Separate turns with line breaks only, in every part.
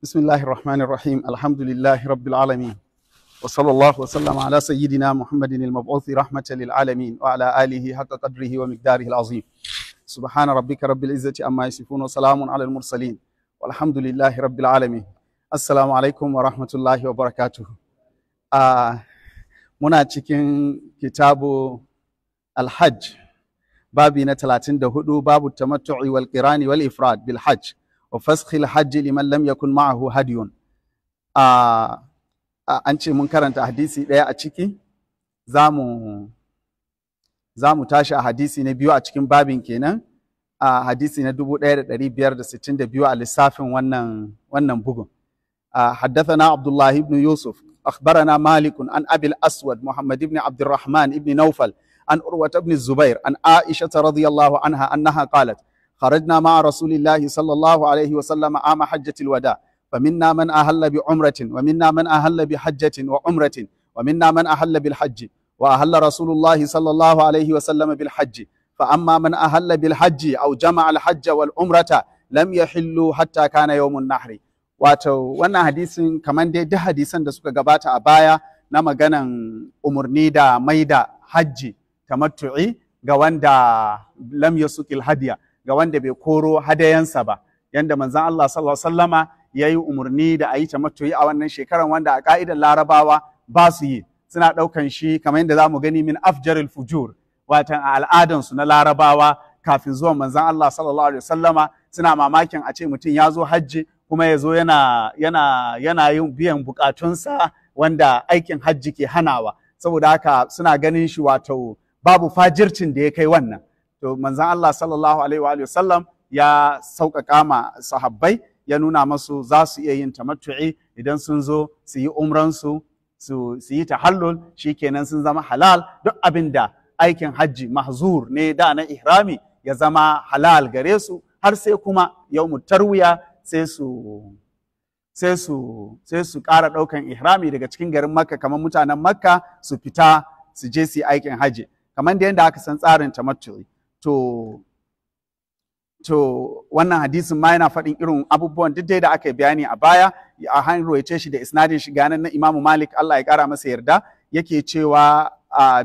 بسم الله الرحمن الرحيم، الحمد لله رب العالمين، وصلى الله وسلم على سيدنا محمد المبعوث رحمة للعالمين وعلى آله حق قدره ومقداره العظيم. سبحان ربك رب العزة عما يصفون وسلام على المرسلين والحمد لله رب العالمين. السلام عليكم ورحمة الله وبركاته. Muna cikin kitabu Alhajj, babi na 34, babu tamattu'i wal qirani wal ifrad bil hajj wa faskhil hajj liman lam yakun ma'ahu hadiyun. An ce mun karanta hadisi ɗaya a ciki, za mu tashi a hadisi na biyu a cikin babin kenan, a hadisi na 1562 a lissafin wannan bugun. حدثنا عبد الله بن يوسف أخبرنا مالك عن أبي الأسود محمد بن عبد الرحمن بن نوفل عن عروة بن الزبير عن عائشة رضي الله عنها أنها قالت: خرجنا مع رسول الله صلى الله عليه وسلم عام حجة الوداع، فمنا من أهل بعمرة، ومنا من أهل بحجة وعمرة، ومنا من أهل بالحج، وأهل رسول الله صلى الله عليه وسلم بالحج. فأما من أهل بالحج أو جمع الحج والعمرة لم يحلوا حتى كان يوم النحر. Wato wannan hadisin, kamar dai duk hadisan da suka gabata a baya na maganan umarni da maida hajji tamattu'i ga wanda lam yasuqil hadiya, ga wanda bai koro hadayansa ba, yanda manzon Allah sallallahu alaihi wasallama yayi umarni da ayi tamattu'i a wannan shekaran, wanda a ka'idar Larabawa ba su yi, suna daukan shi kamar yadda zamu gani min afjaril fujur, watan a al'adansu na Larabawa kafin zuwan manzon Allah sallallahu alaihi wasallama suna mamakin a ce mutum ya zo hajji kuma ya zo yana yin biyan bukatunsa wanda aikin hajji ke hanawa. Saboda haka suna ganin shi wato babu fajircin da ya kai wannan. To manzon Allah sallallahu alaihi wa sallam ya sauƙaƙa ma sahabbai, ya nuna masu za su iya yin tamattu'i idan sun zo su yi umransu, su yi tahallul, shikenan sun zama halal. Duk abin da aikin hajji mahzur ne da na ihrami ya zama halal gare su, har sai kuma yawmut tarwiya sai su ƙara ɗaukan ihrami daga cikin garin Makka, kamar mutanen Makka su fita su je su yi aikin hajji, kamar da yadda aka san tsarin tamattu'i. To wannan hadisin ma yana faɗin irin abubuwan duk dai da aka yi bayani a baya. A han ruwaice shi da isnadin shi ganan na Imam Malik, Allah ya ƙara masa yarda, yake cewa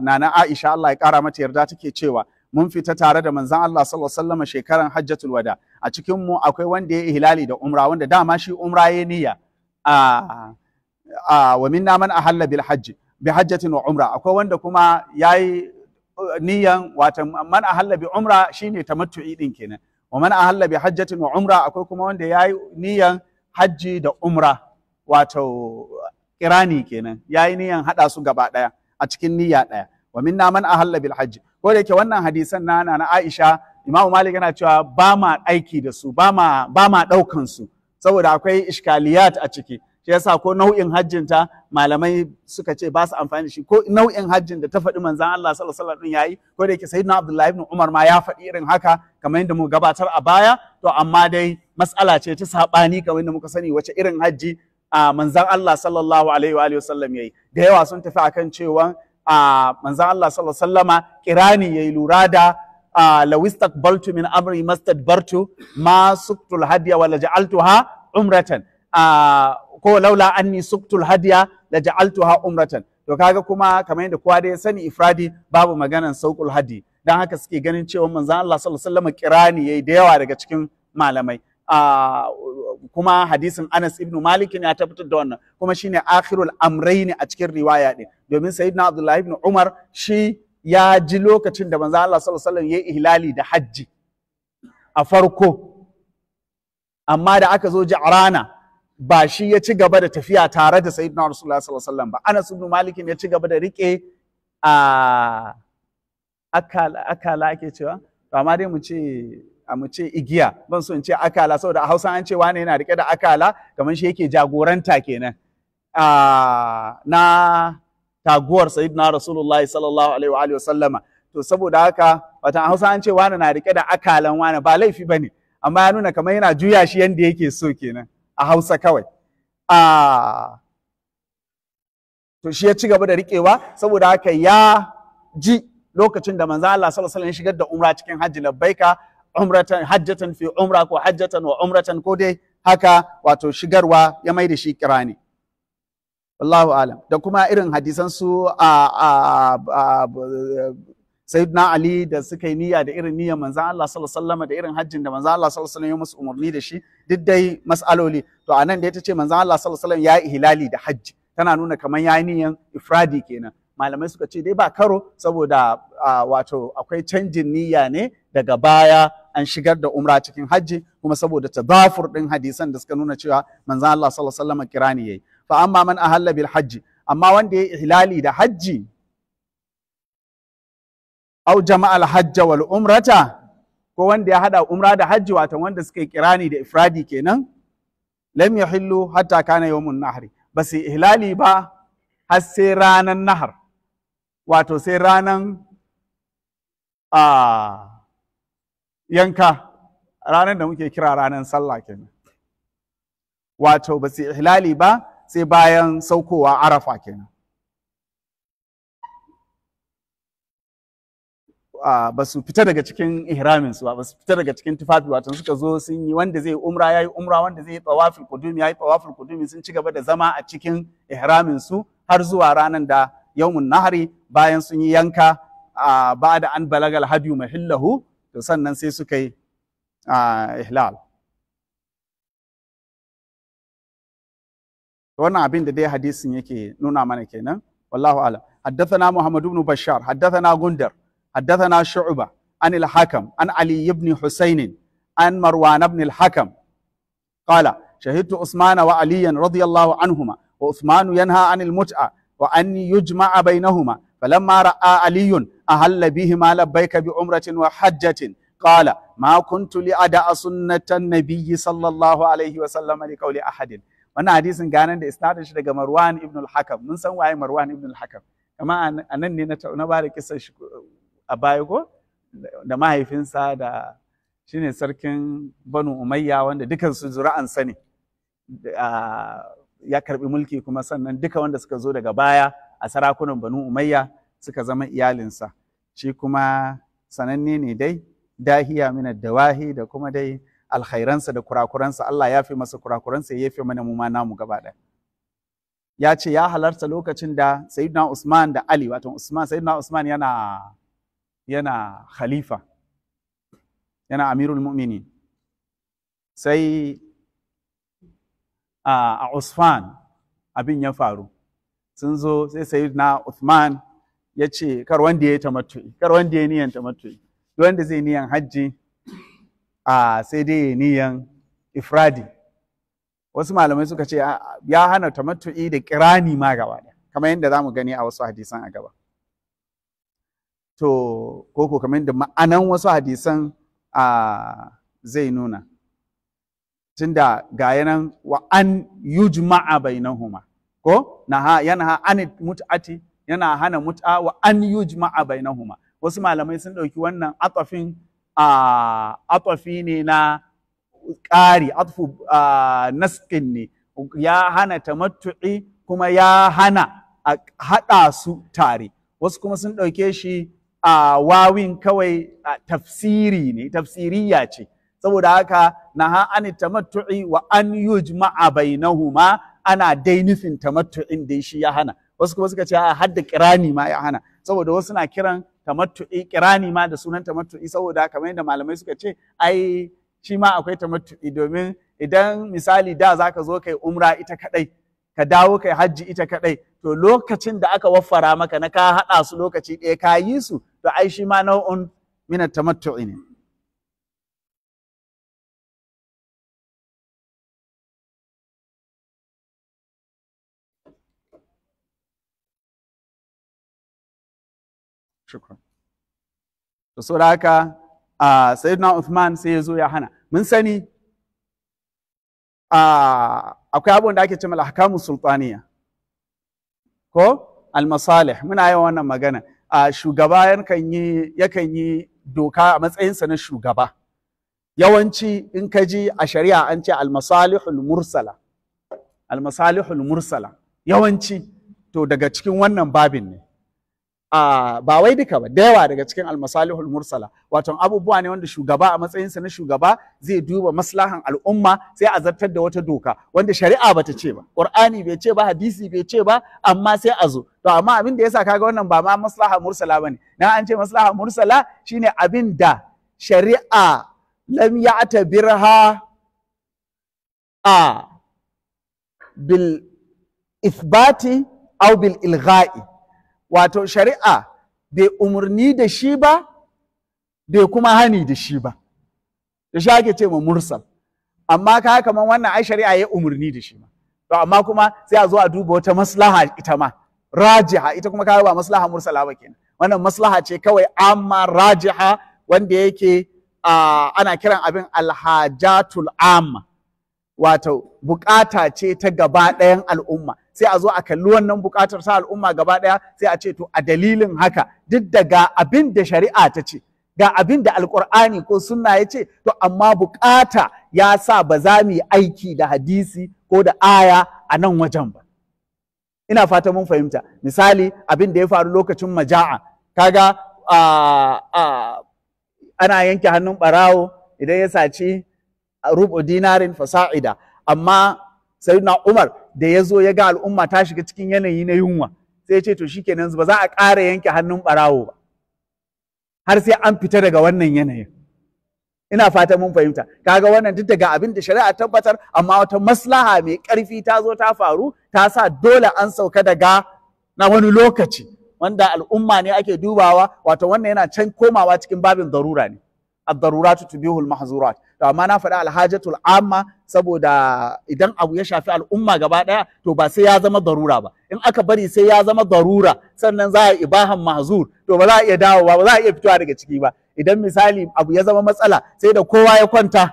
Nana Aisha Allah ya ƙara mata yarda take cewa mun fita tare da manzon Allah sallallahu alaihi wasallam shekaran Hajjatul Wada. A cikin mu akwai wanda ya ihlali da umra, wanda dama shi umra ya niyya. Wa minna man ahalla bil hajj bi hajjatin wa umra. Akwai wanda kuma yayi niyyan, wato man ahalla bi umra shine tamattu'i din kenan. Wa man ahalla bi hajjatin wa umra, akwai kuma wanda yayi niyyan hajji da umra, wato kirani kenan, yayi niyyan hada su gaba daya a cikin niyya daya. Wa minna man ahalla bil hajj. Ko da yake wannan hadisan na Aisha, Imam Malik yana cewa ba ma aiki da su, ba ma daukan su, saboda akwai iskaliyat a ciki. Shi yasa ko nau'in hajjin ta malamai suka ce ba su amfani da shi, ko nau'in hajjin da ta faɗi manzon Allah sallallahu alaihi wasallam yayi. Ko da yake Sayyidina Abdullahi ibn Umar ma ya faɗi irin haka kamar yadda mu gabatar a baya. To amma dai mas'ala ce ta sabani, kamar yadda muka sani wace irin hajji manzon Allah sallallahu alaihi wa sallam yayi. Da yawa sun tafi akan cewa manzon Allah sallallahu alaihi wasallama kirani yayi, lura da law istaqbaltu min amri mastadbartu ma suqtul hadiya wa laja'altuha umratan, ko laula anni suqtul hadiya laja'altuha umratan. To kaga kuma kamar yadda kowa da ya sani ifradi babu maganan sauqul hadi, dan haka suke ganin cewa manzon Allah sallallahu alaihi wasallama kirani yayi da yawa daga cikin malamai. Kuma hadisin Anas ibn Malik ya tabbatar da wannan, kuma shine akhirul amrayn a cikin riwaya din, domin Sayyidina Abdullah ibn Umar shi ya ji lokacin da manzo Allah sallallahu alaihi wasallam ya yi ihlali da hajji a farko, amma da aka zo Ji'rana ba shi ya ci gaba da tafiya tare da Sayyidina Rasulullah sallallahu alaihi wasallam ba. Anas ibn Malik ya ci gaba da rike akala ake cewa, to amma dai mu ce igiya, ban so in ce akala saboda a Hausa an ce wane yana rike da akala kamar shi yake jagoranta kenan na taguwar Sayyidina Rasulullahi sallallahu alaihi wa alihi wasallama. To saboda haka wata a Hausa an ce wane na rike da akalan wane ba laifi bane, amma ya nuna kamar yana juya shi yanda yake so kenan a Hausa kawai. To shi ya ci gaba da rikewa, saboda haka ya ji lokacin da manzo Allah sallallahu alaihi wasallam ya shigar da umra cikin hajji, labbaika umratan hajjatan fi umra ko hajjatan wa umratan ko dai haka, wato shigarwa ya mai da shi kirani. Wallahu alam. Da kuma irin hadisan su a Sayyidina Ali da suka yi niyya da irin niyyar manzon Allah sallallahu alaihi wasallam da irin hajjin da manzon Allah sallallahu alaihi wasallam ya musu umarni da shi, duk dai mas'aloli. To anan da ita ce manzon Allah sallallahu alaihi wasallam ya yi ihlali da hajji, tana nuna kamar ya yi niyyan ifradi kenan. Malamai suka ce dai ba karo, saboda wato akwai canjin niyya ne daga baya an shigar da umra cikin hajji, kuma saboda tadafur din hadisan da suka nuna cewa manzon Allah sallallahu alaihi wasallam kirani yayi. Fa amma man ahalla bil hajji, amma wanda ya ihlali da hajji, au jama'a al hajja wal umrata, ko wanda ya hada umra da hajji, wato wanda suka yi kirani da ifradi kenan, lam yahillu hatta kana yawmun nahri, ba su ihlali ba har sai ranan nahar, wato sai ranan yanka, ranan da muke kira ranan sallah kenan. Wato ba su ihlali ba sai bayan saukowa Arafa kenan. Ba su fita daga cikin ihramin su ba, ba su fita daga cikin tufafi, wato suka zo sun yi, wanda zai umra yayi umra, wanda zai yi tawaful qudumi yayi tawaful qudumi, sun ci gaba da zama a cikin ihramin su har zuwa ranan da yawmun nahari, bayan sun yi yanka, ba da an balagal hadiyu mahillahu, to sannan sai suka yi ihlal. Wannan abin da dai hadisin yake nuna mana kenan, wallahu alam. Haddathana Muhammad ibn Bashar, haddathana Gundar, haddathana Shu'ba an al-Hakam an Ali ibn Husayn an Marwan ibn al-Hakam qala shahidtu Uthman wa Ali radiyallahu anhuma wa Uthman yanha anil mut'a wa an yujma'a bainahuma, falamma ra'a Ali ahalla bihima labbaika bi umratin wa hajjatin, qala ma kuntu li ada'a sunnatan nabiyyi sallallahu alaihi wa sallam li qawli ahadin. Wannan hadisin ganan da isnadin shi daga Marwan ibn al-Hakam. Mun san waye Marwan ibn al-Hakam, amma anan ne na bada kisar shi a baya ko, da mahaifinsa da shine sarkin Banu Umayya, wanda dukan su zuri'ansa ne, ya karbi mulki, kuma sannan duka wanda suka zo daga baya a sarakunan Banu Umayya suka zama iyalinsa. Shi kuma sananne ne dai, dahiya min dawahi, da kuma dai alkhairansa da kurakuransa, Allah ya fi masa kurakuransa, ya fi mana mu ma namu gaba ɗaya. Ya ce ya halarta lokacin da Sayyidina Usman da Ali, wato Usman, Sayyidina Usman yana khalifa, yana amirul mu'minin. Sai a Usman abin ya faru, sun zo sai Sayyidina Uthman ya ce kar wanda ya yi tamattu'i, kar wanda ya niyan tamattu'i, duk wanda zai niyan hajji sai dai ya niyan ifradi. Wasu malamai suka ce ya hana tamattu'i da kirani ma gaba ɗaya, kamar yadda zamu gani a wasu hadisan a gaba. To koko kamar yadda ma'anan wasu hadisan zai nuna, tunda ga yanan wa an yujma'a bainahuma, ko naha yanha an mut'ati, yana hana mut'a wa an yujma'a bainahuma. Wasu malamai sun ɗauki wannan atafin atafi ne na ƙari, atfu naskin ne, ya hana tamattu'i kuma ya hana a haɗa su tare. Wasu kuma sun ɗauke shi a wawin kawai tafsiri ne, tafsiriya ce. Saboda haka naha an tamattu'i wa an yujma'a bainahuma, ana dai nufin tamattu'in dai shi ya hana. Wasu kuma suka ce a hadda kirani ma ya hana, saboda wasu na kiran tamattu'i kirani ma da sunan tamattu'i, saboda kamar yadda malamai suka ce ai shi ma akwai tamattu'i, domin idan misali da zaka zo kai umra ita kadai, ka dawo kai hajji ita kadai, to lokacin da aka waffara maka na ka hada su lokaci ɗaya ka yi su, to ai shi ma nau'un min tamattu'i ne. Shukran. To saboda haka Sayyidina Uthman sai ya zo ya hana. Mun sani akwai abubuwan da ake cewa al-ahkamu sultaniya ko al-masalih. Muna yawan wannan magana. Shugaba yakan yi doka a matsayinsa na shugaba. Yawanci in ka ji a shari'a an ce al-masalihul mursala, al-masalihul mursala yawanci to daga cikin wannan babin ne. Ba wai duka ba, da yawa daga cikin almasalihul mursala, wato abubuwa ne wanda shugaba a matsayinsa na shugaba zai duba maslahan al'umma sai a zartar da wata doka wanda shari'a bata ce ba, Qur'ani bai ce ba, hadisi bai ce ba, amma sai a zo. To amma abin da yasa kaga wannan ba ma maslaha mursala bane, na an ce maslaha mursala shine abin da shari'a lam ya'tabirha a bil ithbati aw bil ilgha'i, wato shari'a bai umarni da shi ba, bai kuma hani da shi ba, da shi ake ce ma mursal. Amma ka kaman wannan ai shari'a ya umarni da shi ba, to amma kuma sai a zo a duba wata maslaha ita ma rajiha, ita kuma kaga ba maslaha mursala ba kenan, wannan maslaha ce kawai amma rajiha, wanda yake ana kiran abin alhajatul amma, wato bukata ce ta gaba ɗayan al'umma. Sai a zo a kalli wannan bukatar ta al'umma gaba ɗaya, sai a ce to a dalilin haka duk da ga abin da shari'a ta ce, ga abin da alkur'ani ko sunna ya ce, to amma bukata ya sa ba za mu yi aiki da hadisi ko da aya a nan wajen ba. Ina fata mun fahimta. Misali abin da ya faru lokacin maja'a, kaga ana yanke hannun ɓarawo idan ya saci rubu dinarin fasa'ida, amma Sayyidina Umar da ya zo ya ga al'umma ta shiga cikin yanayi na yunwa, sai ya ce to shikenan ba za a ƙara yanke hannun ɓarawo ba har sai an fita daga wannan yanayin. Ina fata mun fahimta. Kaga wannan duk daga abin da shari'a tabbatar, amma wata maslaha mai ƙarfi ta zo ta faru ta sa dole an sauka daga na wani lokaci wanda al'umma ne ake dubawa, wato wannan yana can komawa cikin babin darura ne. Ad-daruratu tubihul mahzurat. To amma na faɗi alhajatul amma saboda idan abu ya shafi al'umma gaba ɗaya to ba sai ya zama darura ba. In aka bari sai ya zama darura sannan za a ibahan mahzur, to ba za a iya dawowa ba, za a iya fitowa daga ciki ba. Idan misali abu ya zama matsala sai da kowa ya kwanta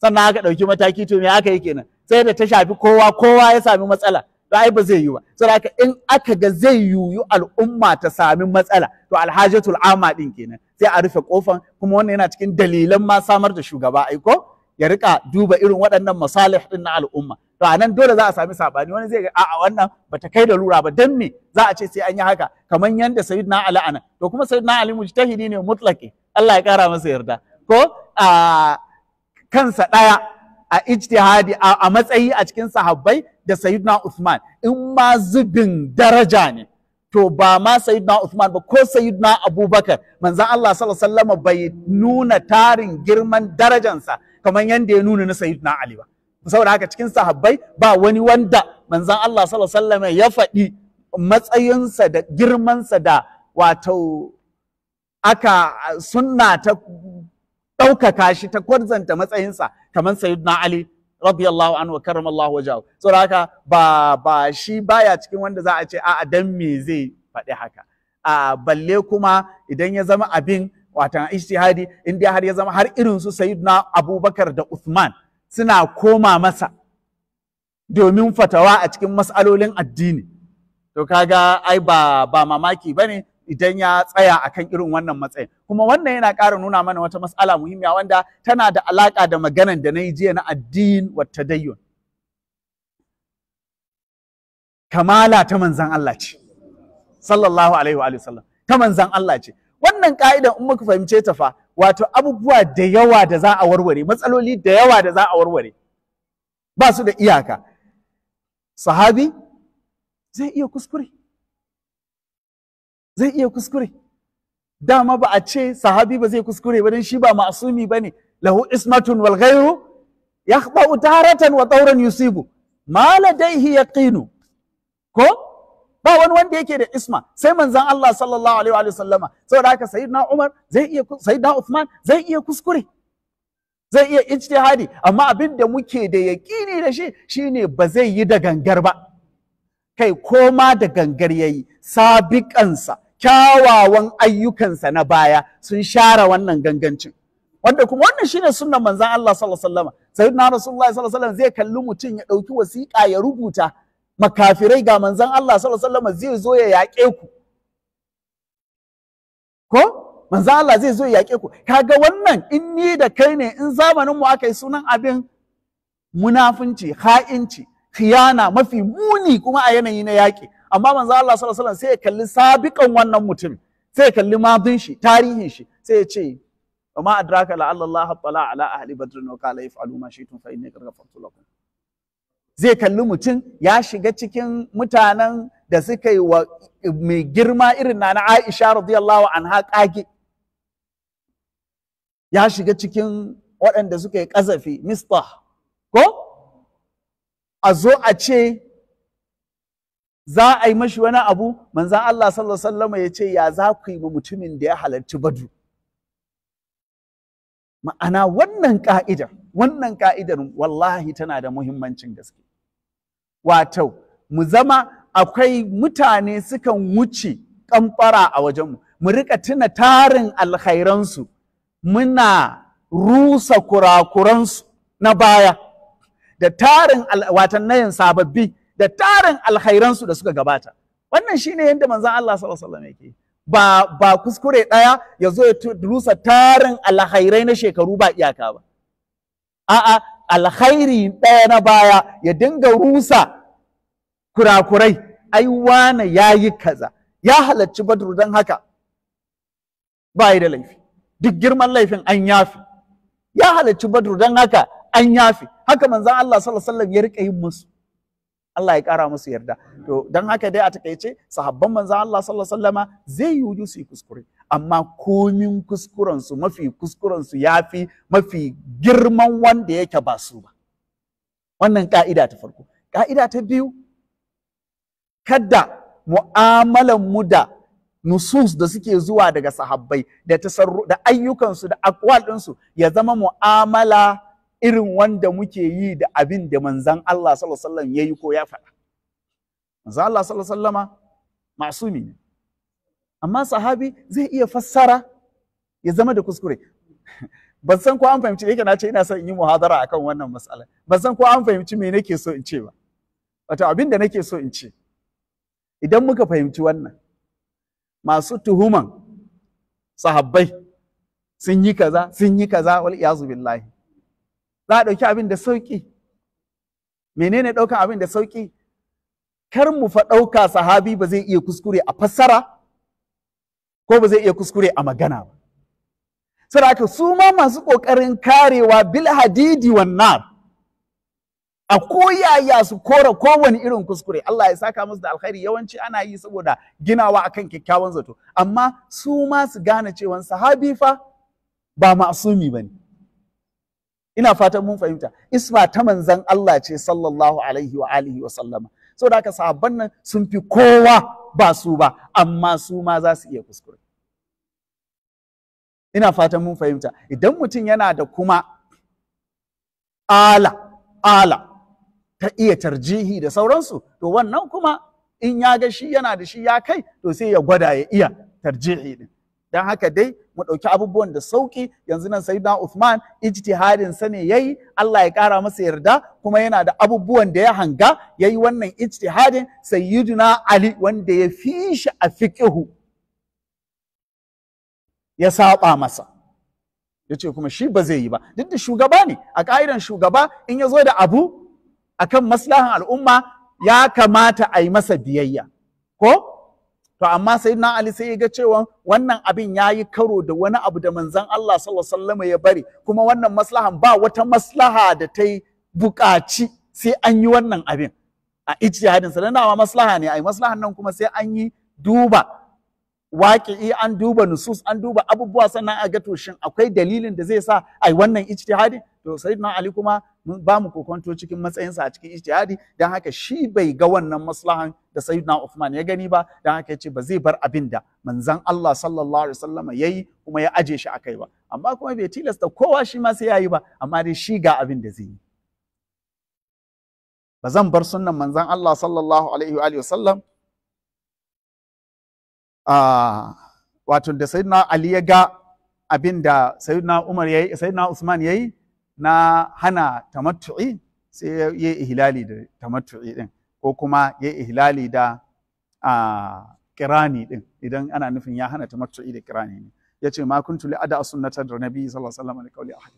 sannan aka ɗauki mataki, to me aka yi kenan? Sai da ta shafi kowa, kowa ya sami matsala, to ai ba zai yi ba. Saboda haka in aka ga zai yiwu al'umma ta sami matsala, to alhajatul amma din kenan, sai a rufe kofan. Kuma wannan yana cikin dalilan ma samar da shugaba aiko ya rika duba irin waɗannan masalih din na al'umma. To a nan dole za a sami sabani, wani zai ga a'a wannan bata kai da lura ba, dan me za a ce sai an yi haka, kamar yanda Sayyidina Ali anan. To kuma Sayyidina Ali mujtahidi ne mutlaqi, Allah ya kara masa yarda, ko a kansa ɗaya a ijtihadi a matsayi a cikin sahabbai da Sayyidina Uthman, in ma zubin daraja ne to ba ma Sayyidina Uthman ba ko Sayyidina Abubakar, manzon Allah sallallahu alaihi wasallam bai nuna tarin girman darajansa kamar yanda ya nuna na Sayyidina Ali ba. Saboda haka cikin sahabbai ba wani wanda manzon Allah sallallahu alaihi wasallam ya faɗi matsayinsa da girmansa da wato aka sunna ta ɗaukaka shi ta kwarzanta matsayinsa kamar Sayyidina Ali radiyallahu anhu wa karramallahu wajahu. Saboda haka ba shi baya cikin wanda za a ce a'a dan me zai faɗi haka. A balle kuma idan ya zama abin watan ijtihadi, in dai har ya zama har irin su Sayyidina Abubakar da Uthman suna koma masa domin fatawa a cikin mas'alolin addini, to kaga ai ba mamaki bane idan ya tsaya akan irin wannan matsayin. Kuma wannan yana ƙara nuna mana wata mas'ala muhimmiya wanda tana da alaƙa da maganan da na yi jiya na addin wa tadayyun. Kamala ta manzan Allah ce, sallallahu alaihi wa sallam, ta manzan Allah ce. Wannan ka'idan in muka fahimce ta fa, wato abubuwa da yawa da za a warware, matsaloli da yawa da za a warware, ba su da iyaka. Sahabi zai iya kuskure. Zai iya kuskure. Dama ba a ce sahabi ba zai kuskure ba, dan shi ba ma'asumi bane. Lahu ismatun wal ghayru yakhta'u taratan wa tawran yusibu ma ladayhi yaqinu. Ko ba wani wanda yake da isma sai manzon Allah sallallahu alaihi wa sallama. Saboda haka Sayyidina Umar zai iya, Sayyidina Uthman zai iya kuskure, zai iya ijtihadi, amma abin da muke da yaqini da shi shine ba zai yi da gangar ba. Kai koma da gangar yayi, sabiƙansa kyawawan ayyukansa na baya sun share wannan gangancin. Wanda kuma wannan shine sunnan manzon Allah sallallahu alaihi wasallam. Sayyidina Rasulullahi sallallahu alaihi wasallam zai kalli mutum ya ɗauki wasiƙa ya rubuta makafirai ga manzon Allah sallallahu alaihi wasallam zai zo ya yaƙe ku. Ko manzon Allah zai zo ya yaƙe ku. Kaga wannan in ni da kai ne, in zamanin mu aka yi sunan abin munafunci, ha'inci, khiyana mafi muni kuma a yanayi na yaƙi. Amma manzo Allah sallallahu alaihi wasallam sai ya kalli sabiqan wannan mutum, sai ya kalli madin shi, tarihin shi, sai ya ce wa ma adraka la Allah tala ala ahli badr wa qala if'alu ma shi'tum fa inni qad ghafartu lakum. Zai kalli mutum ya shiga cikin mutanen da suka yi wa mai girma irin na Aisha radiyallahu anha kage, ya shiga cikin waɗanda suka yi ƙazafi Mistah, ko a zo a ce za a yi mashi wani abu, manzan Allah sallallahu alaihi wasallam ya ce ya za ku yi ma mutumin da ya halarci Badru. Ma'ana wannan ka'idar wallahi tana da muhimmancin gaske. Wato mu zama akwai mutane sukan wuce kamfara a wajenmu, mu rika tuna tarin alkhairansu, muna rusa kurakuransu na baya da tarin watannayin sababbi da tarin alkhairansu da suka gabata. Wannan shine yadda manzon Allah sallallahu alaihi wasallam yake. Ba kuskure ɗaya ya zo ya rusa tarin alkhairai na shekaru ba iyaka ba. A'a, alkhairi ɗaya na baya ya dinga rusa kurakurai. Ai wane yayi kaza, ya halarci Badru, don haka ba yi da laifi, duk girman laifin an yafi. Ya halarci Badru, don haka an yafi. Haka manzon Allah sallallahu alaihi wasallam ya rika yin musu. Allah ya ƙara musu yarda. To don haka dai a takaice sahabban manzon Allah sallallahu alaihi wasallama zai yiwu su yi kuskure, amma komin kuskuren su, mafi kuskuren su yafi mafi girman wanda yake ba su ba. Wannan ka'ida ta farko. Ka'ida ta biyu, kada mu'amalan mu da nusus da suke zuwa daga sahabbai da tasarru da ayyukansu da aqwal ɗinsu ya zama mu'amala irin wanda muke yi da abin da manzan Allah sallallahu alaihi wasallam yayi ko ya faɗa. Manzan Allah sallallahu alaihi wasallama masumi ne, amma sahabi zai iya fassara ya zama da kuskure. Ban san ko an fahimci, yake na ce ina son in yi muhadara akan wannan mas'ala. Ban san ko an fahimci me nake so in ce ba. Wato abin da nake so in ce, idan muka fahimci wannan, masu tuhuman sahabbai sun yi kaza, sun yi kaza, wal iyazu billahi, za a ɗauki abin da sauƙi. Menene ɗaukan abin da sauƙi? Kar mu fa ɗauka sahabi ba zai iya kuskure a fassara ko ba zai iya kuskure a magana ba. Saboda haka su ma masu ƙoƙarin karewa bil hadidi wan nar, a koyaya su kora kowane irin kuskure, Allah ya saka musu da alkhairi, yawanci ana yi saboda ginawa akan kyakkyawan zato, amma su ma su gane cewa sahabi fa ba ma'asumi bane. Ina fatan mun fahimta. Isma ta manzan Allah ce sallallahu alaihi wa alihi wa sallama. Saboda haka sahabban nan sun fi kowa ba su ba, amma su ma za su iya kuskure. Ina fatan mun fahimta. Idan mutum yana da kuma ala ta iya tarjihi da sauransu, to wannan kuma in ya ga shi yana da shi ya kai, to sai ya gwada ya iya tarjihi din. Don haka dai mu ɗauki abubuwan da sauƙi. Yanzu nan Sayyidina Uthman ijtihadin sa ne yayi, Allah ya ƙara masa yarda, kuma yana da abubuwan da ya hanga yayi wannan ijtihadin. Sayyidina Ali wanda ya fi shi a fiqhu ya saba masa, yace kuma shi ba zai yi ba, duk da shugaba ne. A ƙa'idan shugaba in ya zo da abu akan maslahan al'umma ya kamata a yi masa biyayya, ko? To amma Sayyidina Ali sai ya ga cewa wannan abin ya yi karo da wani abu da manzon Allah sallallahu alaihi wasallam ya bari, kuma wannan maslahan ba wata maslaha da ta yi buƙaci sai an yi wannan abin a ijtihadin sa. Dan dama maslaha ne, ai maslahan nan kuma sai an yi duba waƙi'i, an duba nusus, an duba abubuwa, sannan a ga to shin akwai dalilin da zai sa ai wannan ijtihadin. To Sayyidina Ali kuma ba mu kokonto cikin matsayinsa a cikin ijtihadi, dan haka shi bai ga wannan maslahan da Sayyidina Uthman ya gani ba, dan haka yace ba zai bar abin da manzon Allah sallallahu alaihi wasallama yayi kuma ya aje shi akai ba. Amma kuma bai tilasta kowa shi ma sai yayi ba, amma dai shi ga abin da zai yi. Ba zan bar sunnan manzon Allah sallallahu alaihi wa alihi wasallam. Wato da Sayyidina Ali ya ga abin da Sayyidina Umar yayi, Sayyidina Usman yayi na hana tamattu'i, sai ya yi ihlali da tamattu'i din, ko kuma ya yi ihlali da kirani din, idan ana nufin ya hana tamattu'i da kirani ne. Yace ma kuntu li ada sunnata da nabi sallallahu alaihi wasallam alqauli ahad,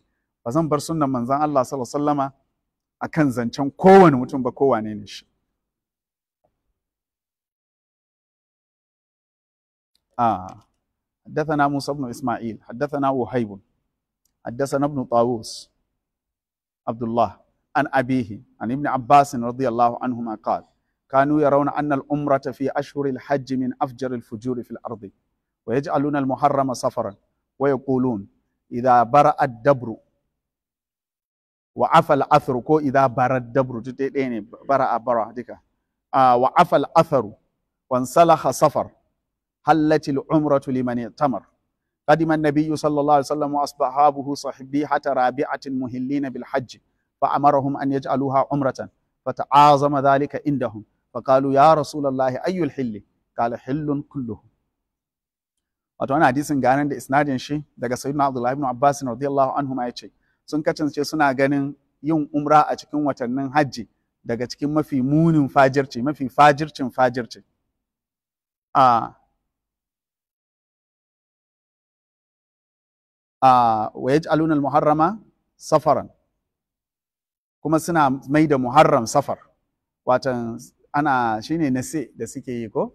ba zan bar sunnan manzon Allah sallallahu alaihi wasallama akan zancen kowane mutum ba, kowane ne shi. حدثنا موسى بن إسماعيل حدثنا وهيب حدثنا ابن طاووس عبد الله عن أبيه عن ابن عباس رضي الله عنهما قال كانوا يرون أن الأمرة في أشهر الحج من أفجر الفجور في الأرض ويجعلون المحرم سفرا ويقولون إذا برأ الدبر وعفى الأثر كو إذا برأ الدبر برأ برأ ديكا وعفى الأثر وانسلخ سفر حلت العمرة لمن ائتمر قدم النبي صلى الله عليه وسلم وأصحابه صحبيحة رابعة مهلين بالحج فأمرهم أن يجعلوها عمرة فتعاظم ذلك عندهم فقالوا يا رسول الله أي الحل قال حل كله. Wato wani hadisin ganin da isnadin shi daga Sayyidina Abdullah ibn Abbas radiyallahu anhu ma yace sun kasance suna ganin yin umra a cikin watannin hajji daga cikin mafi munin fajirci, mafi fajircin fajirci. Wa yaj'aluna al-muharrama safaran, kuma suna mai da muharram safar, watan ana shine nasi da suke yi ko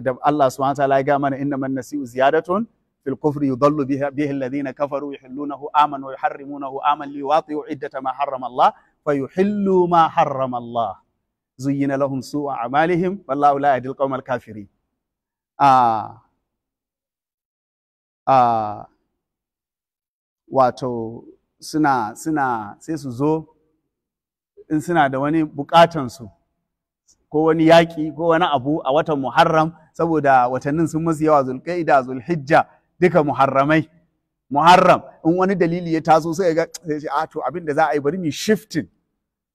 da Allah subhanahu wa ta'ala ya ga mana innaman nasi'u ziyadatun fil kufri yudallu bihi alladhina kafaru yuhillunahu aman wa yuharrimunahu aman liwati'u iddata ma harrama Allah fayuhillu ma harrama Allah zuyyina lahum su'u a'malihim wallahu la yahdil qawmal kafirin. Wato suna sai su zo in suna da wani bukatansu ko wani yaƙi ko wani abu a watan Muharram, saboda watannin sun masu yawa, Zulqa'ida, Zulhijja, duka muharramai. Muharram in wani dalili ya taso sai ga sai ce a to abin da za a yi bari mu shifting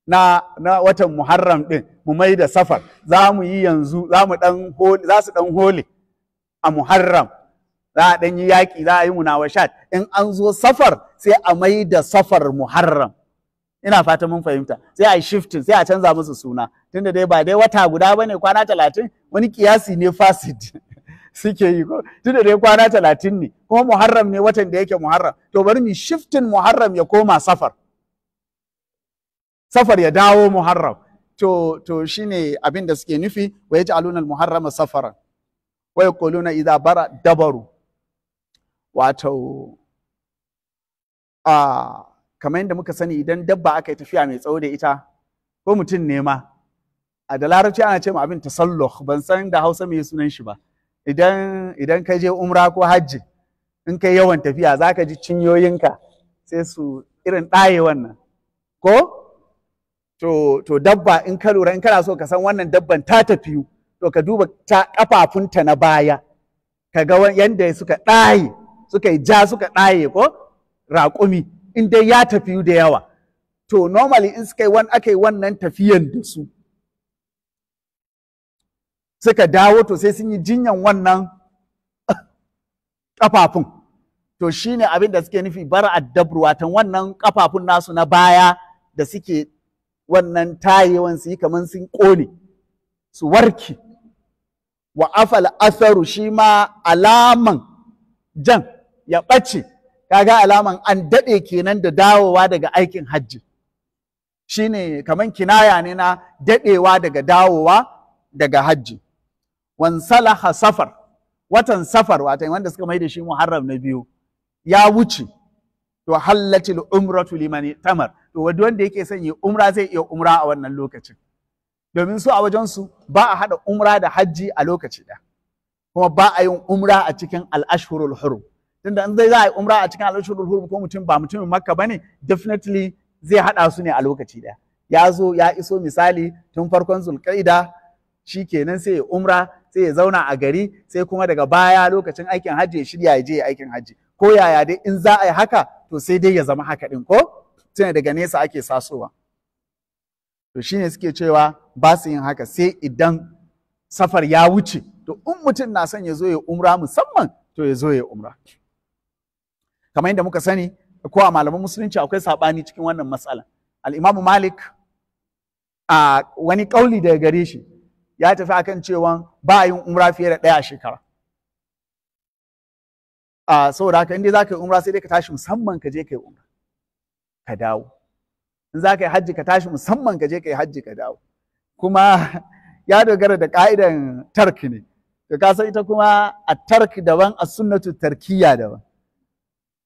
na watan Muharram din mu mai da safar, za mu yi yanzu za mu dan hole, za su dan hole a Muharram, za a dan yi yaƙi, za a yi munawashat, in an zo safar sai a mai da safar Muharram. Ina fata mun fahimta. Sai a yi shifting, sai a canza musu suna, tunda dai ba dai wata guda bane kwana 30, wani kiyasi ne fasid suke yi ko, tunda dai kwana 30 ne kuma Muharram ne watan da yake Muharram, to bari mu shifting Muharram ya koma safar, safar ya dawo Muharram. To shine abin da suke nufi wa yaj'aluna al-muharrama safaran wa yaquluna idha bara dabaru. Wato kamar yadda muka sani idan dabba aka yi tafiya mai tsawo da ita ko mutum ne ma, a da larabci ana ce ma abin tasalluh, ban san da Hausa mai sunan shi ba. Idan ka je umra ko hajji, in kai yawan tafiya za ka ji cinyoyinka sai su irin ɗaye wannan ko. To dabba in ka lura, in kana so ka san wannan dabban ta tafiyu, to ka duba ta kafafunta na baya, ka ga yanda suka ɗaye, suka yi ja, suka ɗaye ko raƙumi in dai ya tafiyu da yawa. To normally in suka yi aka yi wannan tafiyan da su suka dawo, to sai sun yi jinyan wannan kafafun. To shine abin da suke nufi bara addabru, watan wannan kafafun nasu na baya da suke wannan tayewan su yi kamar sun ƙone su warke. Wa afal atharu, shi ma alaman jan ya ɓace, kaga alaman an daɗe kenan da dawowa daga aikin hajji, shine kaman kinaya ne na daɗewa daga dawowa daga hajji. Wansalaha safar, watan safar, watan wanda suka mai da shi Muharram na biyu ya wuce, to hallatil umratu liman tamar, to wanda yake son yi umra zai iya umra a wannan lokacin, domin su a wajen su ba a haɗa umra da hajji a lokaci ɗaya, kuma ba a yin umra a cikin al-ashhurul hurum. Tunda in zai za a yi umra a cikin al-ashhurul hurum ko mutum ba mutumin Makka bane, definitely zai haɗa su ne a lokaci ɗaya. Ya zo ya iso misali tun farkon Zulqa'ida, shikenan sai ya umra, sai ya zauna a gari, sai kuma daga baya lokacin aikin hajji ya shirya ya je ya aikin hajji. Ko yaya dai in za a yi haka to sai dai ya zama haka ɗin ko tunda daga nesa ake sasowa. To shine suke cewa ba su yin haka sai idan safar ya wuce. To in mutum na son ya zo ya umra musamman, to ya zo ya umra. Kamar yadda muka sani ko a malaman musulunci akwai saɓani cikin wannan matsala. Al-Imam Malik a wani ƙauli daga gare shi ya tafi akan cewa ba a yin umra fiye da ɗaya a shekara. Saboda haka in dai za ka yi umra sai dai ka tashi musamman ka je ka yi umra ka dawo. In za ka yi hajji ka tashi musamman ka je ka yi hajji ka dawo. Kuma ya dogara da ka'idan tark ne. To ka san ita kuma a tark daban, a sunnatu tarkiya daban.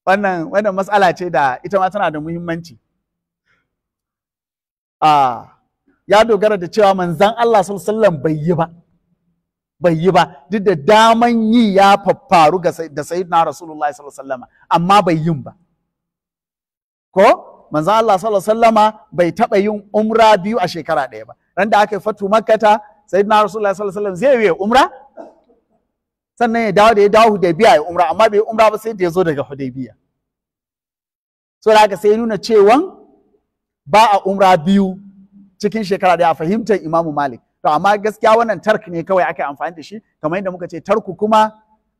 Wannan matsala ce da ita ma tana da muhimmanci. Ya dogara da cewa manzan Allah sallallahu alaihi wasallam bai yi ba duk da daman yi ya faffaru da sayyidina Rasulullah sallallahu alaihi wasallam, amma bai yin ba. Ko manzan Allah sallallahu alaihi wasallama bai taɓa yin umra biyu a shekara ɗaya ba. Ran da aka yi fatu Makkata, sayyidina Rasulullah sallallahu alaihi wasallam zai yi umra, sannan ya dawo da ya dawo Hudaybiya ya umra, amma bai umra ba sai da ya zo daga Hudaybiya. So da haka sai nuna cewan ba a umra biyu cikin shekara ɗaya a fahimtar Imamu Malik. To amma gaskiya wannan tark ne kawai aka yi amfani da shi, kamar yadda muka ce tarku kuma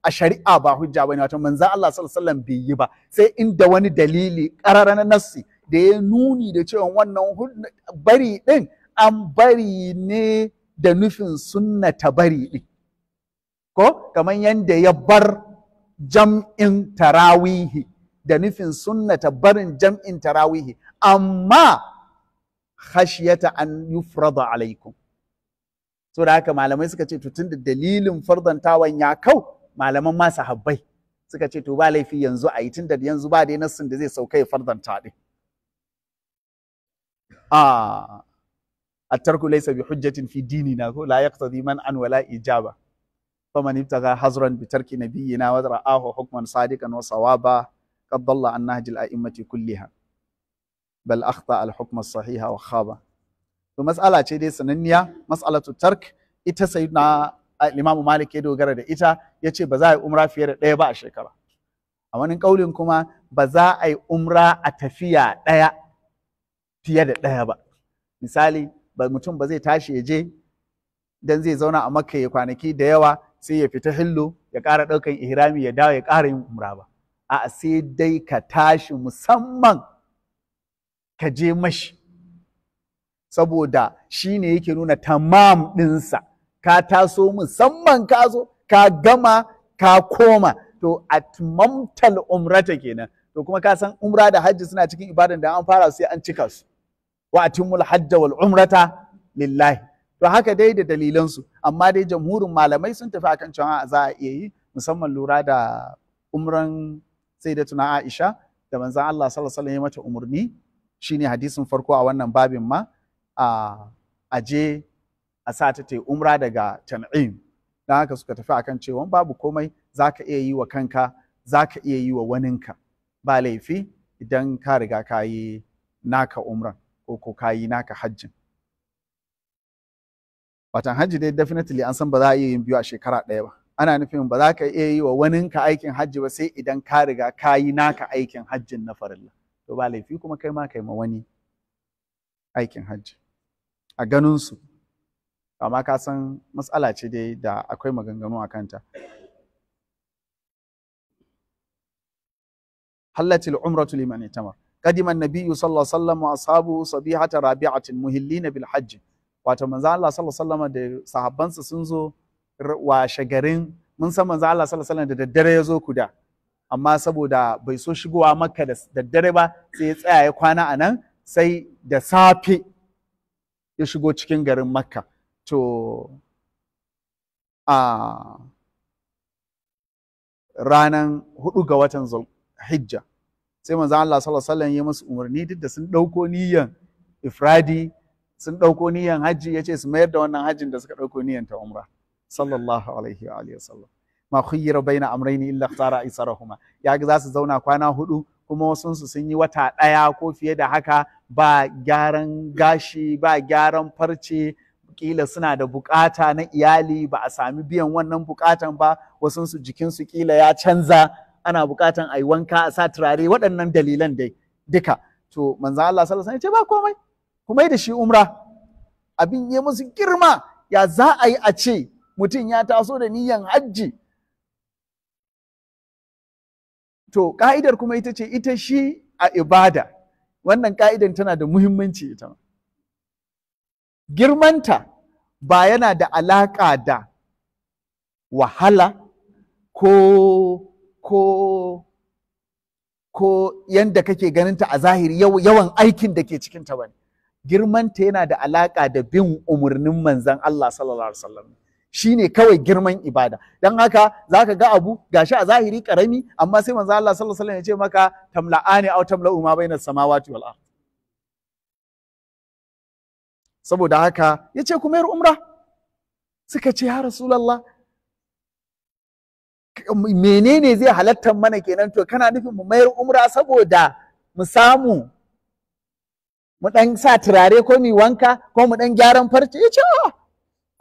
a shari'a ba hujja bane, wato manzon Allah sallallahu alaihi wasallam bai yi ba sai inda wani dalili ƙarara na nassi da ya nuni da cewa wannan bari din an bari ne da nufin sunnata bari din. Ko kamar yadda ya bar jam'in tarawihi da nufin sunnata barin jam'in tarawihi, amma khashiyata an yufrada alaikum. So da haka malamai suka ce to tunda dalilin fardantawan ya kau, malaman ma sahabbai suka ce to ba laifi yanzu a yi, tunda yanzu ba dai nassin da zai sauka ya fardanta din. At-tarku laysa bi hujjatin fi dinina, ko la yaqtadi man'an wala ijaba. Faman ibtaga hazran bi tarki nabiyyina wa ra'ahu hukman sadiqan wa sawaba qad dalla an nahji al-a'immati kulliha bal akhta al-hukm as-sahiha wa khaba. To mas'ala ce dai sananniya, mas'alatu tark, ita sayyidina Imam Malik ya dogara da ita, yace ba za a yi umra fiye da ɗaya ba a shekara. A wani kaulin kuma ba za a yi umra a tafiya ɗaya fiye da ɗaya ba. Misali, mutum ba zai tashi ya je dan zai zauna a Makka ya kwanaki da yawa sai ya fita hillo ya ƙara ɗaukan ihrami ya dawo ya ƙara yin umra ba. A'a, sai dai ka tashi musamman ka je mashi, saboda shi ne yake nuna tamam ɗinsa. Ka taso musamman ka zo ka gama ka koma, to atmamtal umrata kenan. To kuma ka san umra da hajji suna cikin ibadan da an fara sai an cika su. Wa atimul hajja wal umrata lillahi. To haka dai da dalilansu, amma dai jamhurin malamai sun tafi akan cewa za a iya yi, musamman lura da umran Sayyidatuna Aisha da manzon Allah sallallahu alaihi wasallam ya mata umurni. Shine hadisin farko a wannan babin ma, a je a sa ta ta umra daga Tan'im. Don haka suka tafi akan cewa babu komai, zaka iya yi wa kanka, zaka iya yi wa waninka, ba laifi idan ka riga ka yi naka umran ko ka yi naka hajjin. Watan hajji dai definitely an san ba za a iya yin biyu a shekara ɗaya ba. Ana nufin ba za ka iya yi wa waninka aikin hajji ba sai idan ka riga ka yi naka aikin hajjin na farilla. To ba laifi kuma kai ma kai ma wani aikin hajji a ganinsu. Amma ka san matsala ce dai da akwai maganganu a kanta. Hallatil umratu liman itamar. Qadima an-nabiyyu sallallahu alaihi wasallam wa ashabuhu sabihata rabi'atin muhillina bil hajj. Wato manzo Allah sallallahu alaihi wasallam da sahabbansa sun zo washe garin. Mun san manzo Allah sallallahu alaihi wasallam da daddare ya zo Kuda, amma saboda bai so shigowa Makka da daddare ba sai ya tsaya ya kwana a nan, sai da safe ya shigo cikin garin Makka. To a ranan 4 ga watan Zulhijja sai manzo Allah sallallahu alaihi wasallam ya musu umarni, duk da sun ɗauko niyyan ifradi, sun ɗauko niyyan hajji, ya ce su mayar da wannan hajjin da suka ɗauko niyyan ta umra. Sallallahu alaihi wa alihi wasallam. Ma khuyyira baina amrayni illa ikhtara aysarahuma. Ya ga za su zauna kwana 4, kuma wasu su sun yi wata ɗaya ko fiye da haka ba gyaran gashi, ba gyaran farce, kila suna da bukata na iyali ba a sami biyan wannan bukatan ba, wasu su jikinsu kila ya canza, ana bukatan a yi wanka a sa turare, waɗannan dalilan dai duka. To manzo Allah sallallahu alaihi wasallam ya ce ba komai, kuma da shi umra. Abin ya musu girma, ya za a yi a ce mutum ya taso da niyyan hajji? To ka'idar kuma ita ce ita shi a ibada. Wannan ka'idan tana da muhimmanci ita ma. Girmanta ba yana da alaƙa da wahala ko ko ko yanda kake ganinta a zahiri, yawan aikin da ke cikinta ba ne. Girmanta yana da alaƙa da bin umarnin manzon Allah sallallahu alaihi wasallam. Shine kawai girman ibada. Don haka zaka ga abu gashi a zahiri karami, amma sai manzo Allah sallallahu alaihi wasallam ya ce maka tamla'ani aw tamla'u ma bainas samawati wal ard. Saboda haka yace kuma yar umra. Suka ce ya Rasulullah, menene zai halatta mana kenan? To kana nufin mu mayar umra saboda mu samu mu dan sa turare ko mu wanka ko mu dan gyaran farce? Yace a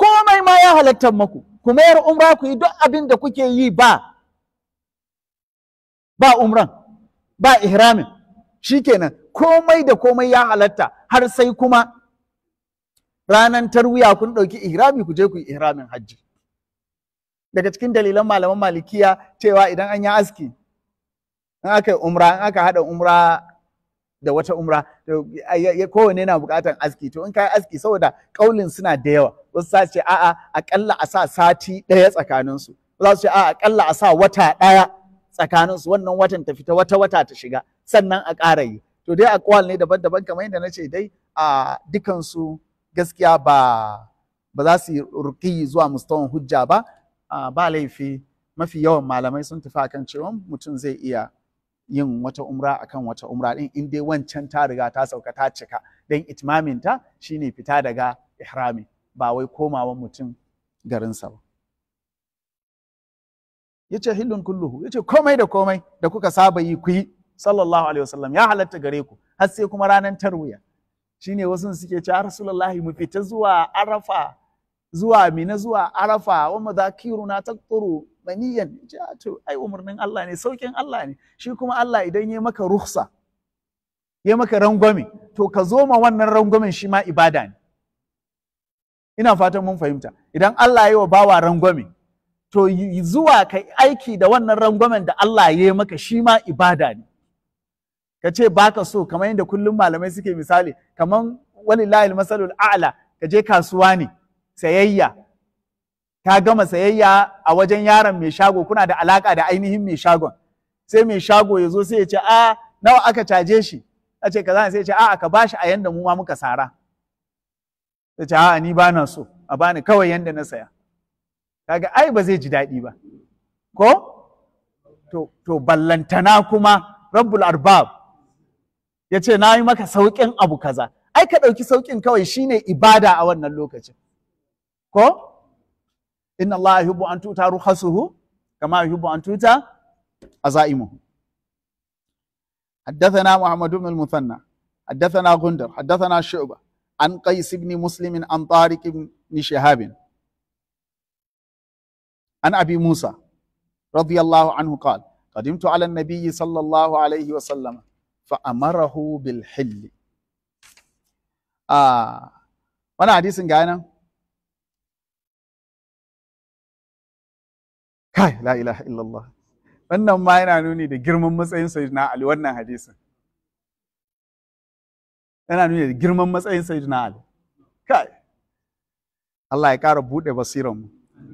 komai ma ya halatta maku, ku mayar umra ku yi duk abin da kuke yi ba umran ba ihramin, shikenan komai da komai ya halatta, har sai kuma ranan tarwiya kun ɗauki ihrami ku je ku yi ihramin hajji. Daga cikin dalilan malaman malikiya cewa idan an yi aski, in aka yi umra, in aka haɗa umra da wata umra, kowane na buƙatar aski. To in ka yi aski, saboda ƙaulin suna da yawa, wasu za su ce a'a aƙalla a sa sati ɗaya tsakaninsu, za su ce a'a aƙalla a sa wata ɗaya tsakaninsu, wannan watan ta fita wata wata ta shiga sannan a ƙara yi. To dai aƙwal ne daban-daban, kamar yadda na ce dai a dukansu gaskiya ba za su yi ruƙi zuwa mustawan hujja ba. Ba laifi, mafi yawan malamai sun tafi akan cewa mutum zai iya yin wata umra akan wata umra din, in dai wancan ta riga ta sauka ta cika, don itmamin ta shine fita daga ihrami, ba wai komawan mutum garinsa ba. Yace hillun kulluhu, yace komai da komai da kuka saba yi ku yi, sallallahu alaihi wasallam, ya halatta gare ku har sai kuma ranar tarwiya. Shine wasu suke cewa Rasulullahi mu fita zuwa Arafa, zuwa Mina, zuwa Arafa, wa madhakiruna taqturu maniyan. To ai umarnin Allah ne, saukin Allah ne. Shi kuma Allah idan ya maka rukhsa, ya maka rangwame, to ka zo ma wannan rangwamen shi ma ibada ne. Ina fatan mun fahimta. Idan Allah ya yi wa bawa rangwame, to zuwa ka aiki da wannan rangwamen da Allah ya yi maka shi ma ibada ne. Ka ce baka so, kamar yadda kullum malamai suke misali, kamar walillahi almasalul a'la, ka je kasuwa ne sayayya, ka gama sayayya a wajen yaron mai shago, kuna da alaka da ainihin mai shagon, sai mai shago ya zo sai ya ce a nawa aka caje shi, a ce kaza, sai ya ce a ka bashi a yanda mu ma muka sara. Sai ce a ni ba na so, a bani kawai yanda na saya. Kaga ai ba zai ji daɗi ba ko? To ballantana kuma Rabbul Arbab ya ce na yi maka sauƙin abu kaza, ai ka ɗauki sauƙin kawai shine ibada a wannan lokacin. Ko? Inna Allah yuhibbu an tuta rukhasuhu kama yuhibbu an tuta azaimuhu. حدثنا محمد بن المثنى حدثنا غندر حدثنا شعبة عن قيس بن مسلم عن طارق بن شهاب عن أبي موسى رضي الله عنه قال قدمت على النبي صلى الله عليه وسلم فأمره بالحل. وانا حديث غانا kai la ilaha illallah. Wannan ma yana nuni da girman matsayin Sayyidina Ali. Wannan hadisin yana nuni da girman matsayin Sayyidina Ali. Kai Allah ya ƙara buɗe basiran mu,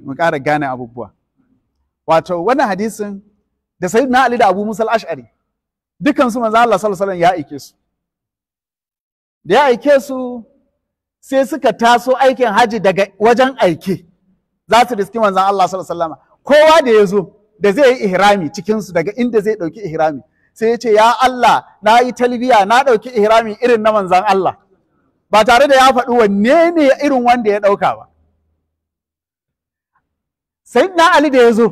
mu ƙara gane abubuwa. Wato wannan hadisin da Sayyidina Ali da Abu Musa al-Ash'ari dukan su manzo Allah sallallahu alaihi wasallam ya aike su. Da ya aike su sai suka taso aikin haji daga wajen aike za su riski manzon Allah sallallahu alaihi wasallam. Kowa da ya zo da zai yi ihrami cikinsu daga inda zai ɗauki ihrami sai ya ce ya Allah na yi talbiya na ɗauki ihrami irin na manzan Allah, ba tare da ya faɗi wanne ne irin wanda ya ɗauka ba. Sayyidina Ali da ya zo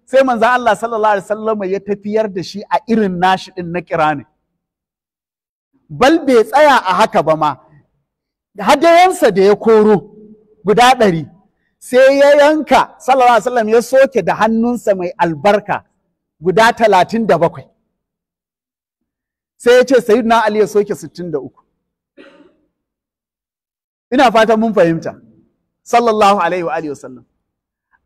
sai manzan Allah sallallahu alaihi wasallam ya tafiyar da shi a irin nashi ɗin na kirani. Bal bai tsaya a haka ba ma, hadayansa da ya koro guda 100 sai ya yanka sallallahu alaihi wasallam ya soke da hannunsa mai albarka guda 37. Sai ya ce Sayyidina Ali ya soke 63. Ina fatan mun fahimta, sallallahu alaihi wa alihi wasallam.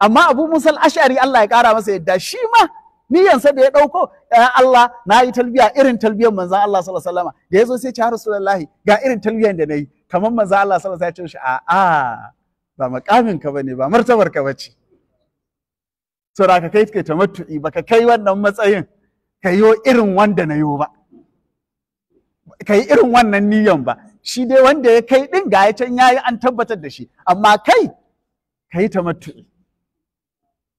Amma Abu Musa al-Ash'ari Allah ya kara masa yadda, shi ma niyansa da ya dauko, ya Allah na yi talbiya irin talbiyan manzon Allah sallallahu alaihi wasallam. Da yazo sai ya ce ya Rasulullahi ga irin talbiyan da nayi, kamar manzon Allah sallallahu alaihi wasallam ya ce shi a'a ba makamin ka bane, ba martabar ka bace. Saboda ka kai tamattu'i baka kai wannan matsayin ka yo irin wanda na yo ba, ka yi irin wannan niyan ba. Shi dai wanda ya kai din ga ya can yayi an tabbatar da shi, amma kai Ka yi tamattu'i.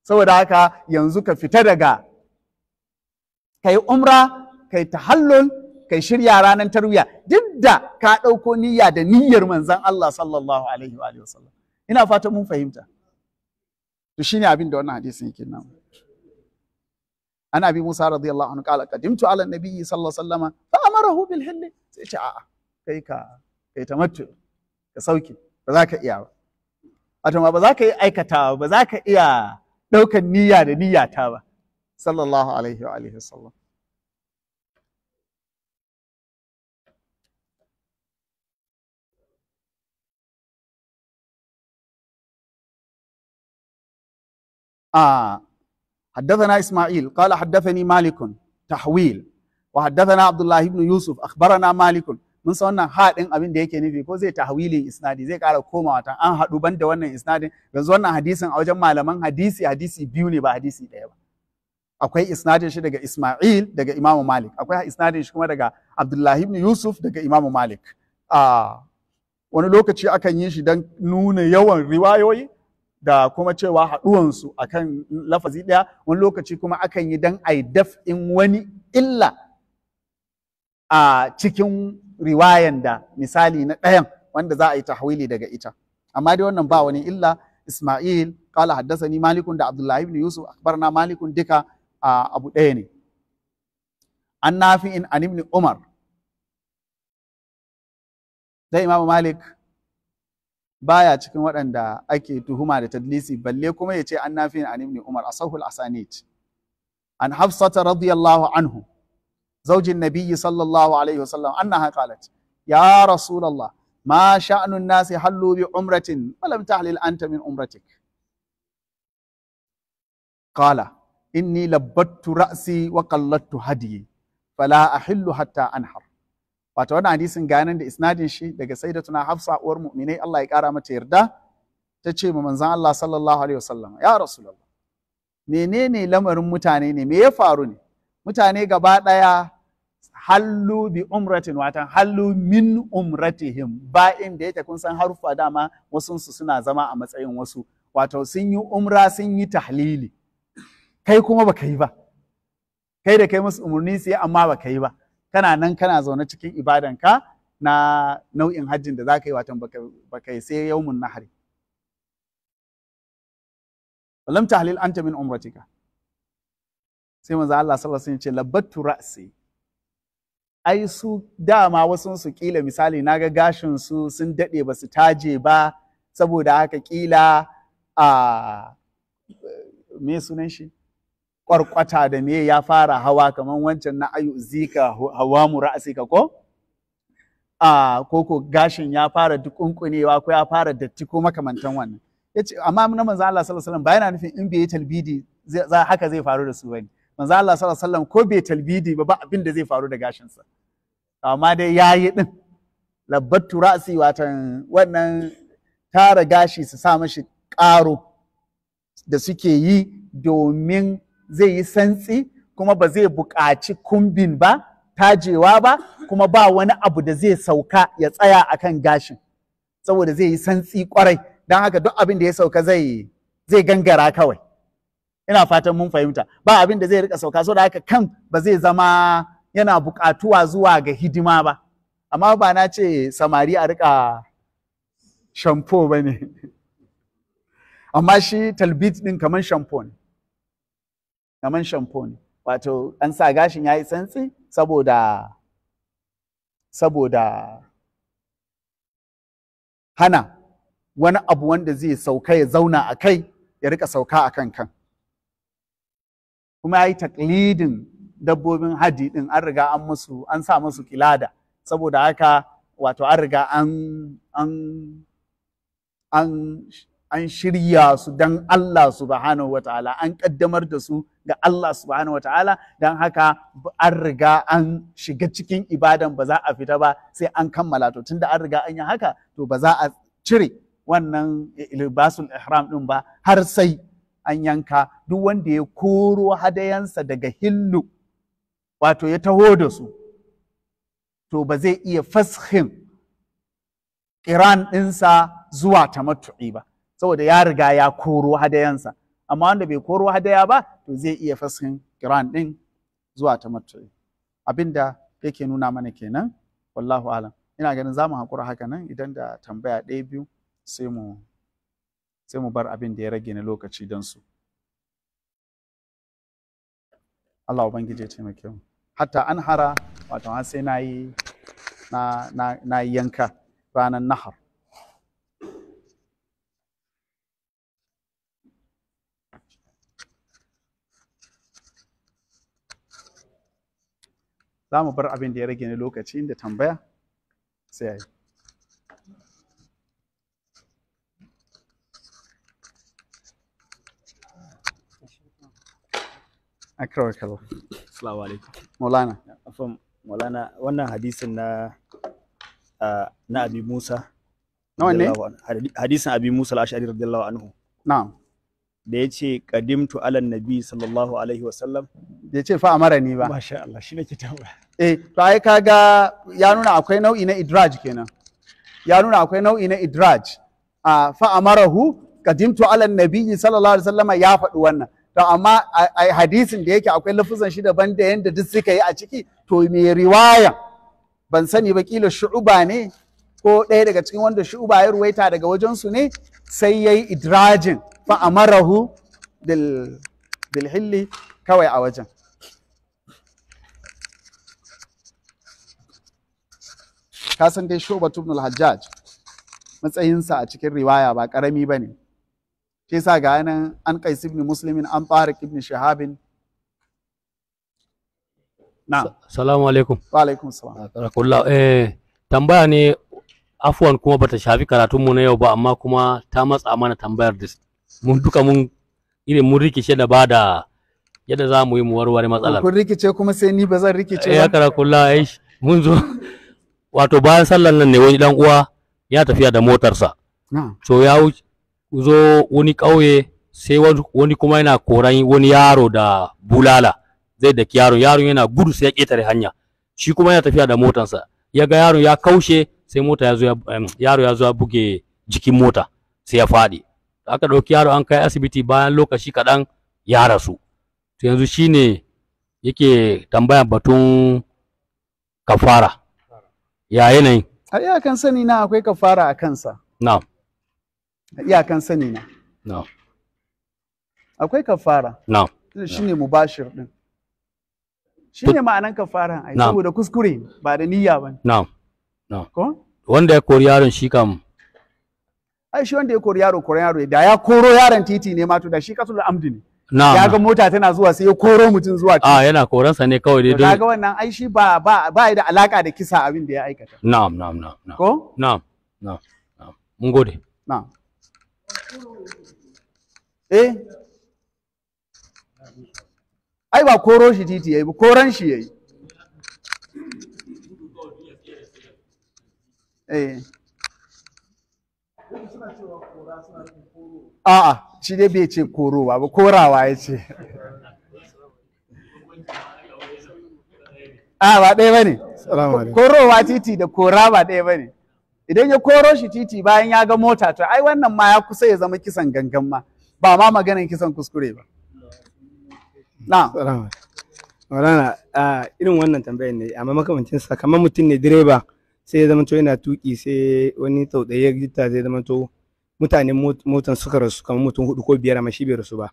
Saboda haka yanzu ka fita daga ka yi umra, ka yi tahallul, ka shirya ranar tarwiya, duk da ka ɗauko niyya da niyyar manzon Allah sallallahu alaihi wa sallam. Ina fata mun fahimta. To shine abin da wannan hadisin yake nan. An Abi Musa radiyallahu anhu qala qadimtu ala nabiyyi sallallahu alaihi wasallam fa amarahu bil hill. Sai ce a'a, kai ka kai tamattu, ka sauke, ba za ka iya ba. Wato ma ba za ka yi aikatawa ba, za ka iya ɗaukan niyya da niyyata ba. Sallallahu alaihi wa alihi wasallam. حدثنا إسماعيل قال حدثني مالك تحويل وحدثنا عبد الله بن يوسف أخبرنا مالك. Mun san wannan haɗin abin da yake nufi, ko zai tahwilin isnadi, zai ƙara komawa ta an haɗu banda wannan isnadin. Yanzu wannan hadisin a wajen malaman hadisi, hadisi biyu ne ba hadisi ɗaya ba. Akwai isnadin shi daga Ismail daga Imam Malik, akwai isnadin shi kuma daga Abdullahi ibn Yusuf daga Imam Malik. Wani lokaci akan yi shi don nuna yawan riwayoyi da kuma cewa haɗuwansu akan lafazi ɗaya, wani lokaci kuma akan yi don a yi daf'in wani illa a cikin riwayan da misali na ɗayan wanda za a yi tahwili daga ita. Amma dai wannan ba wani illa. Ismail qala haddathani Malikun da Abdullahi ibn Yusuf akhbarna Malikun duka abu ɗaya ne. An Nafi'in an ibn Umar. Dai Imam Malik baya cikin waɗanda ake tuhuma da tadlisi, balle kuma ya ce an Nafi'in an ibn Umar, asahul asanid. An Hafsata radiyallahu anhu زوج النبي صلى الله عليه وسلم أنها قالت يا رسول الله ما شأن الناس حلوا بعمرة ولم تحلل أنت من عمرتك؟ قال إني لبدت رأسي وقلدت هديي فلا أحل حتى أنحر. Wato wannan hadisin ganin da isnadin shi daga sayyidatuna Hafsa uwar mu'minai, Allah ya kara mata yarda, ta ce ma manzon Allah sallallahu alaihi wasallam, ya Rasulullah, menene lamarin mutane ne, me ya faru ne? Mutane gaba ɗaya hallu bi umratin, watan hallu min umratihim, ba inda yake kun san harufa dama wasunsu suna zama a matsayin wasu, wato sun yi umra sun yi tahlili, kai kuma baka yi ba, kai da kai musu umarni su yi amma baka yi ba, kana nan kana zaune cikin ibadanka na nau'in hajjin da zaka yi, watan baka yi sai yawmun nahri. Lam tahlil anta min umratika. Sai manzo Allah sallallahu alaihi wasallam ce labbattu ra'si. Ai su dama wasu su kila misali naga gashin su sun dade ba su taje ba, saboda haka kila a me sunan shi kwarkwata da me ya fara hawa, kaman wancan na ayu zika hawamu ra'sika ko a koko gashin ya fara dukunkunewa ko ya fara datti ko makamantan wannan. Yace amma na manzo Allah sallallahu alaihi wasallam ba yana nufin in bai yi talbidi haka zai faru da su bane. Manzo Allah sallallahu alaihi wasallam ko bai talbidi ba abin da zai faru da gashinsa. Amma dai yayi din labbattu ra'si, watan wannan tara gashi su sa mashi ƙaro da suke yi domin zai yi santsi kuma ba zai buƙaci kumbin ba, tajewa ba, kuma ba wani abu da zai sauka ya tsaya akan gashin saboda zai yi santsi kwarai. Don haka duk abin da ya sauka zai gangara kawai. Ina fatan mun fahimta, ba abin da zai rika sauka, saboda haka kan ba zai zama yana buƙatuwa zuwa ga hidima ba. Amma ba na ce samari a rika shampo ba ne, amma shi talbit ɗin kaman shampo ne, kaman shampo ne, wato an sa gashin ya yi santsi saboda hana wani abu wanda zai sauka ya zauna a kai ya rika sauka a kan kan. Kuma ya yi taklidin dabbobin haji din, an riga an musu, an sa musu kilada, saboda haka wato an riga an shirya su dan Allah subhanahu wataala, an kaddamar da su ga Allah subhanahu wataala, dan haka an riga an shiga cikin ibadan, ba za a fita ba sai an kammala. To tunda an riga an yi haka, to ba za a cire wannan libasul ihram din ba har sai an yanka. Duk wanda ya koro hadayansa daga hillu, wato ya taho da su, to ba zai iya fashin ƙiran ɗinsa zuwa tamattu'i ba. Saboda ya riga ya koro hadayansa. Amma wanda bai koro hadaya ba to zai iya fashin kiran din zuwa tamattu'i. Abinda yake nuna mana kenan, wallahu alam. Ina ganin za mu haƙura haka nan, idan da tambaya ɗaya biyu sai mu bar abin da ya rage na lokaci don su. Allah Ubangiji ya taimake mu. Hatta an hara, wato har sai na yi yanka ranar nahar. Za mu bar abin da ya rage na lokaci inda tambaya sai a yi. Akramakallah.
Assalamu alaikum.
Maulana.
Afwan Maulana, wannan hadisin na Abi Musa.
Na wanne?
Hadisin Abi Musa al-Ash'ari radiyallahu anhu.
Na'am.
Da yace qadimtu ala nabi sallallahu alaihi wasallam.
Da yace fa amara ni ba.
Masha Allah, shi nake tambaya.
Eh, to ai kaga ya nuna akwai nau'i na idraj kenan. Ya nuna akwai nau'i na idraj. Fa amarahu qadimtu ala nabi sallallahu alaihi wasallama ya faɗi wannan. To amma a hadisin da yake akwai lafuzan shi daban da yanda duk suka yi a ciki, to me riwaya ban sani ba, kila shu'uba ne ko ɗaya daga cikin wanda shu'uba ya ruwaita daga wajen su ne, sai yayi idrajin fa amarahu bil hilli kawai a wajen. Ka san dai Shu'ba ibn al-Hajjaj matsayinsa a cikin riwaya ba karami bane. Shi yasa ga nan an Qais ibn Muslim, an Tariq ibn Shihab. Na'am.
Assalamu alaikum.
Wa alaikum salam.
Barakallah. Tambaya ne, afwan, kuma bata shafi karatun mu na yau ba, amma kuma ta matsa mana tambayar da mun duka mun irin mun rikice da bada yadda za mu yi mu warware matsalar.
Kun rikice kuma sai ni ba zan rikice
ba. Karakullah, ai mun zo wato bayan sallan nan ne wani dan uwa ya tafiya da motarsa.
Na'am.
So ya zo wani ƙauye, sai wani kuma yana koran wani yaro da bulala, zai daki yaron, yaron yana gudu sai ya ƙetare hanya, shi kuma yana tafiya da motarsa, ya ga yaron ya kaushe, sai mota ya zo yaro ya zo ya buge jikin mota, sai ya faɗi. Aka ɗauki yaro an kai asibiti, bayan lokaci kaɗan ya rasu. To yanzu shine yake tambaya batun kafara, ya yanayin?
A iyakan sani na akwai kafara a kansa.
Na'am.
Iyakan sani na.
Na'am.
Akwai kafara.
Na'am.
Shine mubashir din. Shine ma'anan kafaran ai, saboda kuskure ba da niyya ba.
Na'am. Na'am.
Ko?
Wanda ya kori yaron shi kam.
Ai shi wanda ya kori yaro, koran yaro, da ya koro yaron titi ne ma, to da shi kasul amdi ne.
Na'am.
Ya ga mota tana zuwa sai ya koro mutum zuwa titi.
A yana koransa ne kawai dai.
To kaga wannan ai shi ba ba da alaka da kisa abin da ya aikata.
Na'am, na'am, na'am.
Ko?
Na'am. Na'am. Na'am. Mun gode.
Na'am. Eh, ai ba koro shi titi yayi ba, koran shi yayi. Eh. A'a, shi dai bai ce korowa ba, korawa ya ce. A ba ɗaya bane. Korowa titi da kora ba ɗaya bane. Idan ya koro shi titi bayan ya ga mota, to ai wannan ma ya kusa ya zama kisan gangan ma, ba ma maganan kisan kuskure ba. Na'am.
Maulana, irin wannan tambayar ne, amma makamancin sa kamar mutum ne direba sai ya zamanto yana tuki, sai wani tsautsayi ya gitta, zai zamanto mutanen motan suka rasu kamar mutum 4 ko 5, amma shi bai rasu ba.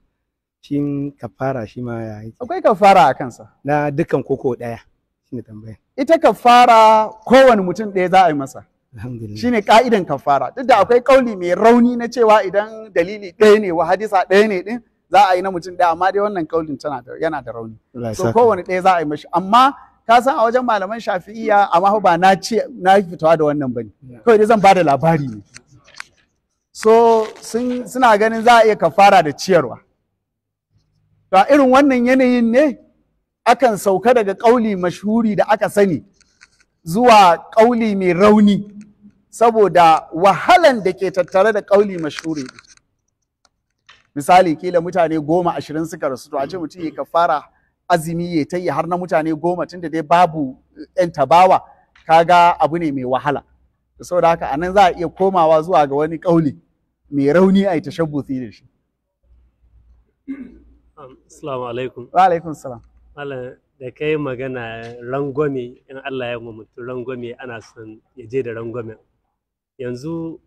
Shi kafara shi ma ya yake?
Akwai kafara a kansa.
Na dukkan koko ɗaya shine tambayar.
Ita kafara kowane mutum ɗaya za a yi masa.
Alhamdulillah.
Shine ka'idan kafara. Duk da akwai kauli mai rauni na cewa idan dalili ɗaya ne wa hadisa ɗaya ne din za a yi na mutum ɗaya, amma dai wannan kaulin yana da rauni. So kowane ɗaya za a yi mashi. Amma ka san a wajen malaman Shafi'iyya, amma ba na ce na fitawa da wannan bane. Kawai dai zan ba da labari ne. So suna ganin za a iya kafara da ciyarwa. To a irin wannan yanayin ne akan sauka daga kauli mashhuri da aka sani zuwa kauli mai rauni, saboda wahalan da ke tattare da kauli mashhuri. Misali kila mutane 10, 20 suka rasu, to a ce mutum ya kafara azumi ya tayi har na mutane 10, tunda dai babu yan tabawa, kaga abu ne mai wahala. Saboda haka anan za a iya komawa zuwa ga wani kauli mai rauni a yi tashabbusi da shi.
Assalamu alaikum.
Wa alaikum salam.
Malam, da kai magana rangwame, in Allah ya mutum rangwame ana son ya je da rangwamen. Yanzu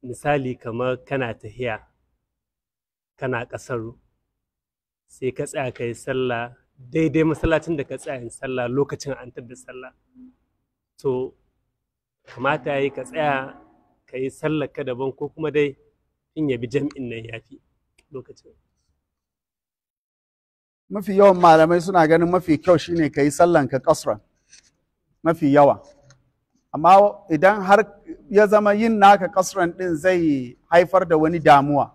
misali kamar kana tahiya kana ƙasaru sai ka tsaya ka yi sallah daidai masallacin da ka tsaya yin sallah lokacin an da sallah. To kamata ya yi ka tsaya ka yi sallar ka daban ko kuma dai in ya bi jam'in nan ya fi lokacin.
Mafi yawan malamai suna ganin mafi kyau shine ka yi sallan ka kasran, mafi yawa. Amma idan har ya zama yin naka kasran din zai haifar da wani damuwa,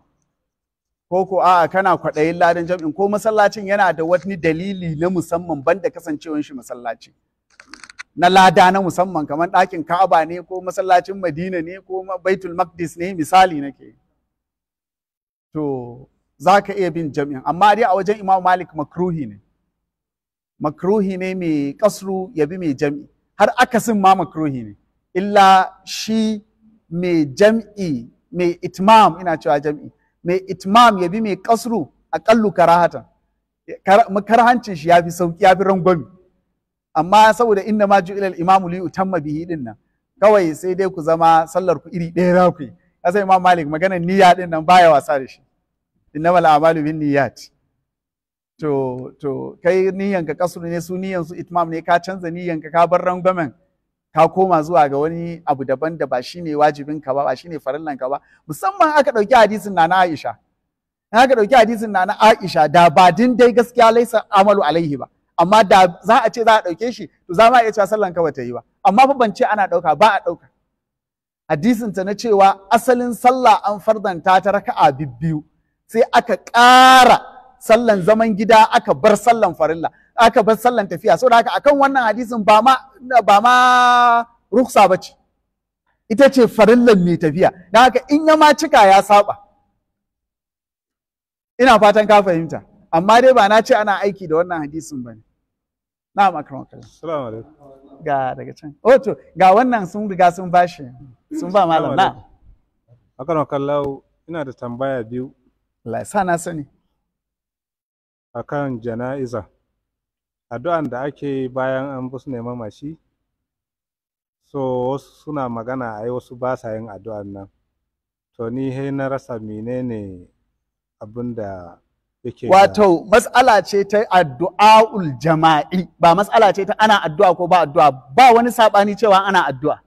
ko ko a'a kana kwaɗayin ladan jam'in, ko masallacin yana da wani dalili na musamman banda kasancewan shi masallaci na lada na musamman, kamar ɗakin Ka'aba ne ko masallacin Madina ne ko Baitul Maqdis ne misali nake, to za ka iya bin jam'in. Amma dai a wajen Imam Malik makruhi ne, makruhi ne mai kasru ya bi mai jam'i, har akasin ma makruhi ne, illa shi mai jam'i mai itmam, ina cewa jam'i mai itmam ya bi mai kasru aƙallu karahatan, karhancin shi ya fi sauki, ya fi rangwami. Amma saboda inna ma ju'ila al-imamu li yutamma bihi din nan, kawai sai dai ku zama sallar ku iri ɗaya za ku yi. Kasan Imam Malik maganar niyya din nan baya wasa da shi, innamal a'malu bin niyyat. To kai niyyanka kasru ne, su niyyan su itmam ne, ka canza niyyanka, ka bar rangwamen, ka koma zuwa ga wani abu daban da ba shine wajibin ka ba, ba shine farillan ka ba. Musamman aka ɗauki hadisin na Aisha, in aka ɗauki hadisin na Aisha da ba din dai gaskiya laisa amalu alaihi ba, amma da za a ce za a ɗauke shi, to za ma iya cewa sallan ka bata yi ba. Amma fa ban ce ana ɗauka ba, a ɗauka hadisin ta na cewa asalin sallah an fardanta ta raka'a bibbiyu, sai aka ƙara sallan zaman gida, aka bar sallan farilla, aka bar sallan tafiya. Saboda haka akan wannan hadisin ba ma ruksa ba ce, ita ce farillan mai tafiya. Don haka in ya ma cika ya saba. Ina fatan ka fahimta, amma dai ba na ce ana aiki da wannan hadisin ba ne. Na'am, akramakallah.
Assalamu alaikum.
Ga daga can. Oh to, ga wannan sun riga sun bashi, sun ba malam na.
Akramakallah, ina da tambaya biyu.
Allah ya sa na sani.
Akan jana'iza. Addu'an da ake yi bayan an busne mamaci, so wasu suna magana ai wasu ba sa yin addu'an nan. To ni he na rasa menene abin da yake.
Wato mas'ala ce ta addu'aul jama'i, ba mas'ala ce ta ana addu'a ko ba addu'a. Ba wani sabani cewa ana addu'a.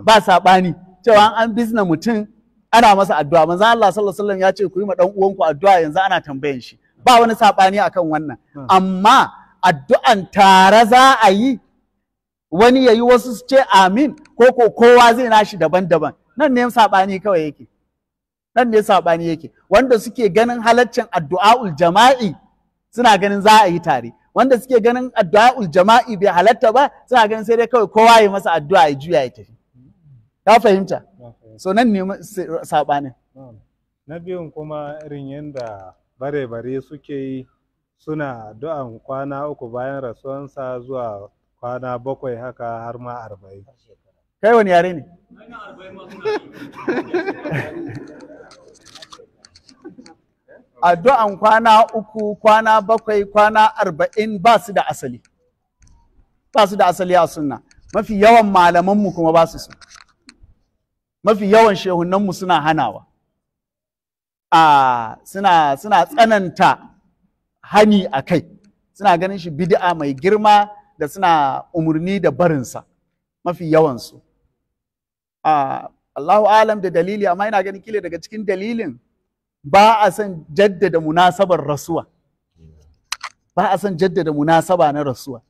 Ba sabani cewa an bizna mutum ana masa addu'a. Manzo Allah sallallahu alaihi wasallam ya ce ku yi ma dan uwanku addu'a, yanzu ana tambayan shi. Ba wani sabani akan wannan. Amma addu'an tare za a yi, wani yayi wasu su ce amin, ko ko kowa zai nashi daban-daban. Nan ne sabani kawai yake. Nan ne saɓani yake. Wanda suke ganin halaccin addu'a'ul jama'i suna ganin za a yi tare, wanda suke ganin addu'a'ul jama'i bai halatta ba suna ganin sai dai kawai kowa ya masa addu'a ya juya ya tafi. Ka fahimta? So nan ne saɓanin.
Na biyun kuma irin yadda bare-bare suke yi, suna addu'an kwana 3 bayan rasuwansa zuwa kwana 7 haka har ma 40.
Kai wani yare ne? Addu'an kwana 3, kwana 7, kwana 40 ba su da asali. Ba su da asali a sunna. Mafi yawan malamanmu kuma ba su so. Mafi yawan shehunanmu suna hanawa. Suna tsananta hani a kai. Suna ganin shi bid'a mai girma da suna umarni da barinsa. Mafi yawansu. Allahu alam da dalili, amma ina ganin kila daga cikin dalilin ba a son jaddada munasabar rasuwa. Ba a son jaddada munasaba na rasuwa.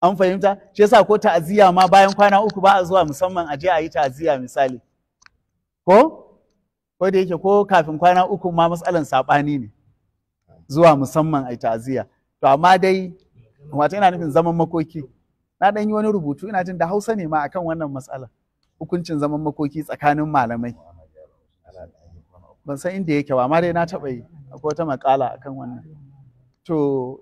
An fahimta? Shi yasa ko ta'aziyya ma bayan kwana 3 ba a zuwa musamman a je a yi ta'aziyya misali. Ko? Ko da yake ko kafin kwana 3 ma matsalan saɓani ne. Zuwa musamman a yi ta'aziyya. To amma dai wato ina nufin zaman makoki. Na ɗan yi wani rubutu ina jin da Hausa ne ma akan wannan matsala. Hukuncin zaman makoki tsakanin malamai. Ban san inda yake ba, amma dai na taɓa yi. Akwai wata maƙala akan wannan. To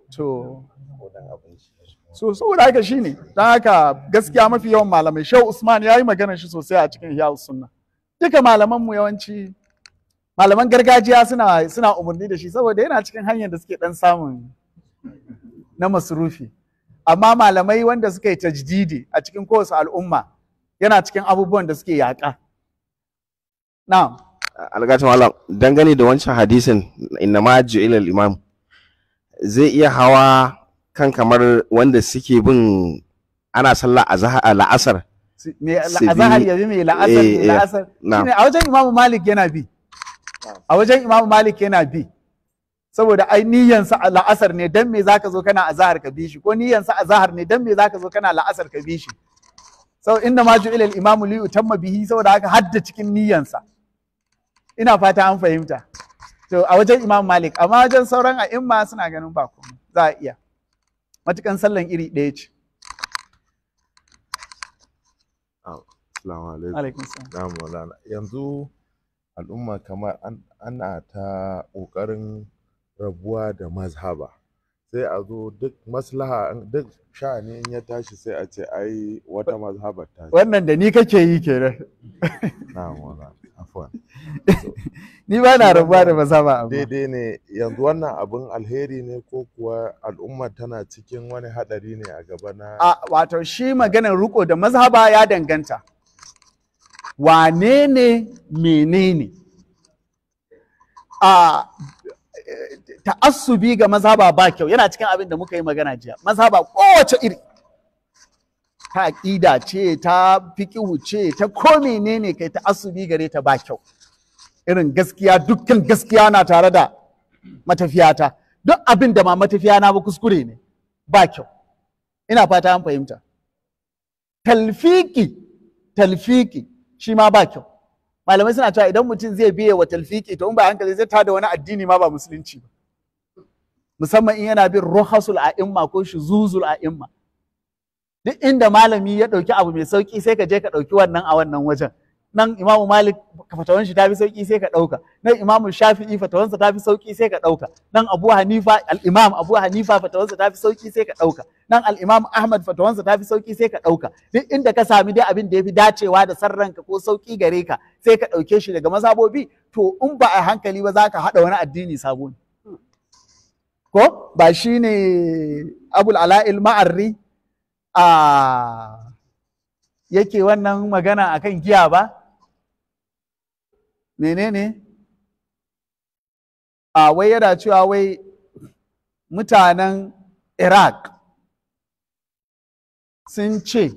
so saboda haka shine, don haka gaskiya mafi yawan malamai, Shehu Usman ya yi maganar shi sosai a cikin Ihya Sunna. Duka malamanmu yawanci malaman gargajiya suna umarni da shi saboda yana cikin hanyar da suke dan samun na masurufi. Amma malamai wanda suka yi tajdidi a cikin kowace al'umma yana cikin abubuwan da suke yaƙa. Na'am.
Algatu malam, dangane da wancan hadisin inna ma ju'ila al-imam, zai iya hawa kan kamar wanda suke bin ana sallah azhar la'asar,
me azhar ya bi me la'asar me la'asar. Shine a wajen Imam Malik yana bi. A wajen Imam Malik yana bi. Saboda ai niyyansa la'asar ne, dan me zaka zo kana azhar ka bi shi, ko niyyansa azhar ne, dan me zaka zo kana la'asar ka bi shi. So inna ma ju'ila al-imamu li yutamma bihi, saboda haka hadda cikin niyyansa. Ina fata an fahimta. To a wajen Imam Malik, amma wajen sauran a'imma suna ganin ba komai, za a iya. Matukan sallan iri ɗaya ce.
Assalamu alaikum. Na'am Maulana. Yanzu al'umma kamar ana ta ƙoƙarin rabuwa da mazhaba. Sai a zo duk maslaha, duk sha'ani in ya tashi sai a ce ai wata mazhabar ta.
Wannan da ni kake yi kenan.
Na'am Maulana. Afwan.
Ni ba na rabuwa da mazhaba amma.
Daidai ne yanzu wannan abin alheri ne ko kuwa al'umma tana cikin wani hadari ne a gaba na.
A wato shi maganar riko da mazhaba ya danganta. Wane ne menene? A ta'assubi ga mazhaba ba kyau, yana cikin abin da muka yi magana jiya. Mazhaba kowace iri, ta aƙida ce, ta fiƙihu ce, ta ko menene kai ta'assubi gare ta ba kyau. Irin gaskiya, dukkan gaskiya na tare da matafiyata, duk abin da ma matafiya na ba kuskure ne, ba kyau. Ina fata an fahimta. Talfiki, talfiki shi ma ba kyau. Malamai suna cewa idan mutum zai biye wa talfiki to in ba hankali zai tada wani addini ma ba musulunci ba, musamman in yana bin ruhasul a'imma ko shuzuzul a'imma. Duk inda malami ya ɗauki abu mai sauki sai ka je ka ɗauki wannan a wannan wajen. Nan Imamu Malik fatawan shi ta fi sauki sai ka ɗauka, nan Imamu Shafi'i fatawansa ta fi sauki sai ka ɗauka, nan Abu Hanifa al-Imam Abu Hanifa fatawansa ta fi sauki sai ka ɗauka, nan al-Imam Ahmad fatawansa ta fi sauki sai ka ɗauka. Duk inda ka sami dai abin da ya fi dacewa da sarranka ko sauki gare ka sai ka ɗauke shi daga mazhabobi. To in ba a hankali ba za ka haɗa wani addini sabo ne. Ko ba shi ne Abul Ala'il Ma'arri a yake wannan magana akan giya ba? Menene? A wai yana cewa wai mutanen Iraq sun ce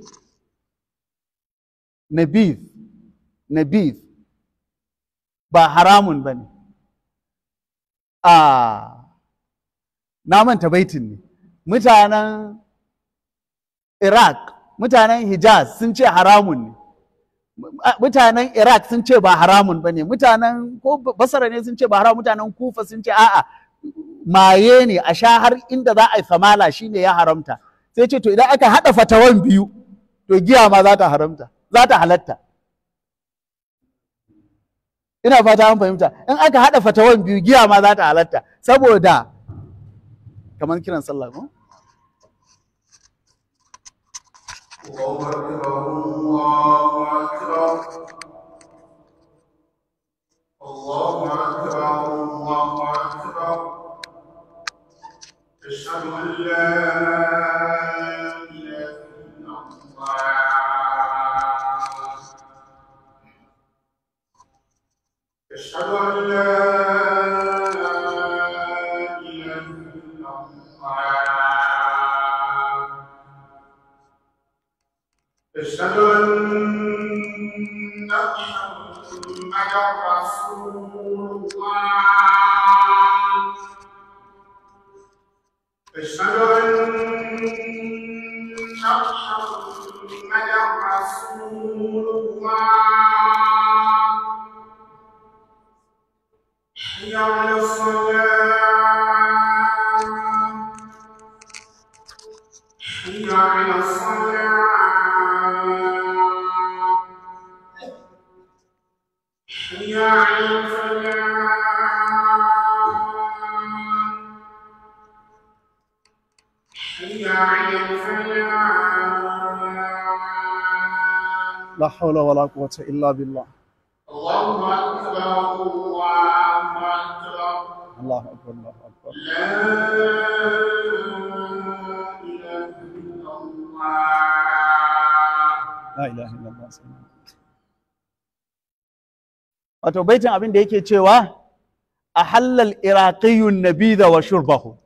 nabith ba haramun ba ne. A na manta baitin ne. Mutanen Iraq, mutanen Hijaz sun ce haramun ne. Mutanen Iraq sun ce ba haramun ba ne, mutanen ko Basra ne sun ce ba haramun, mutanen Kufa sun ce a'a maye ne a sha har inda za a yi famala shine ya haramta. Sai ce to idan aka haɗa fatawan biyu to giya ma za ta haramta, za ta halatta. Ina fata an fahimta. In aka haɗa fatawan biyu giya ma za ta halatta, saboda kamar kiran sallah ko?
الله أكبر الله أكبر الله أكبر الله أكبر أشهد أن لا إله إلا الله أشهد أن لا إله إلا الله أشهد أن محمدا رسول الله أشهد أن محمدا رسول الله حي على الصلاة حي على الصلاة حي على الفلاح حي على الفلاح
لا حول ولا قوة إلا بالله.
الله أكبر الله أكبر
Allahu akbar Allahu akbar
لا إله إلا الله
La ilaha illallah sallallahu alaihi wasallam. Wato baitin abin da yake cewa ahalla al-iraqiyyu an-nabidha wa shurbahu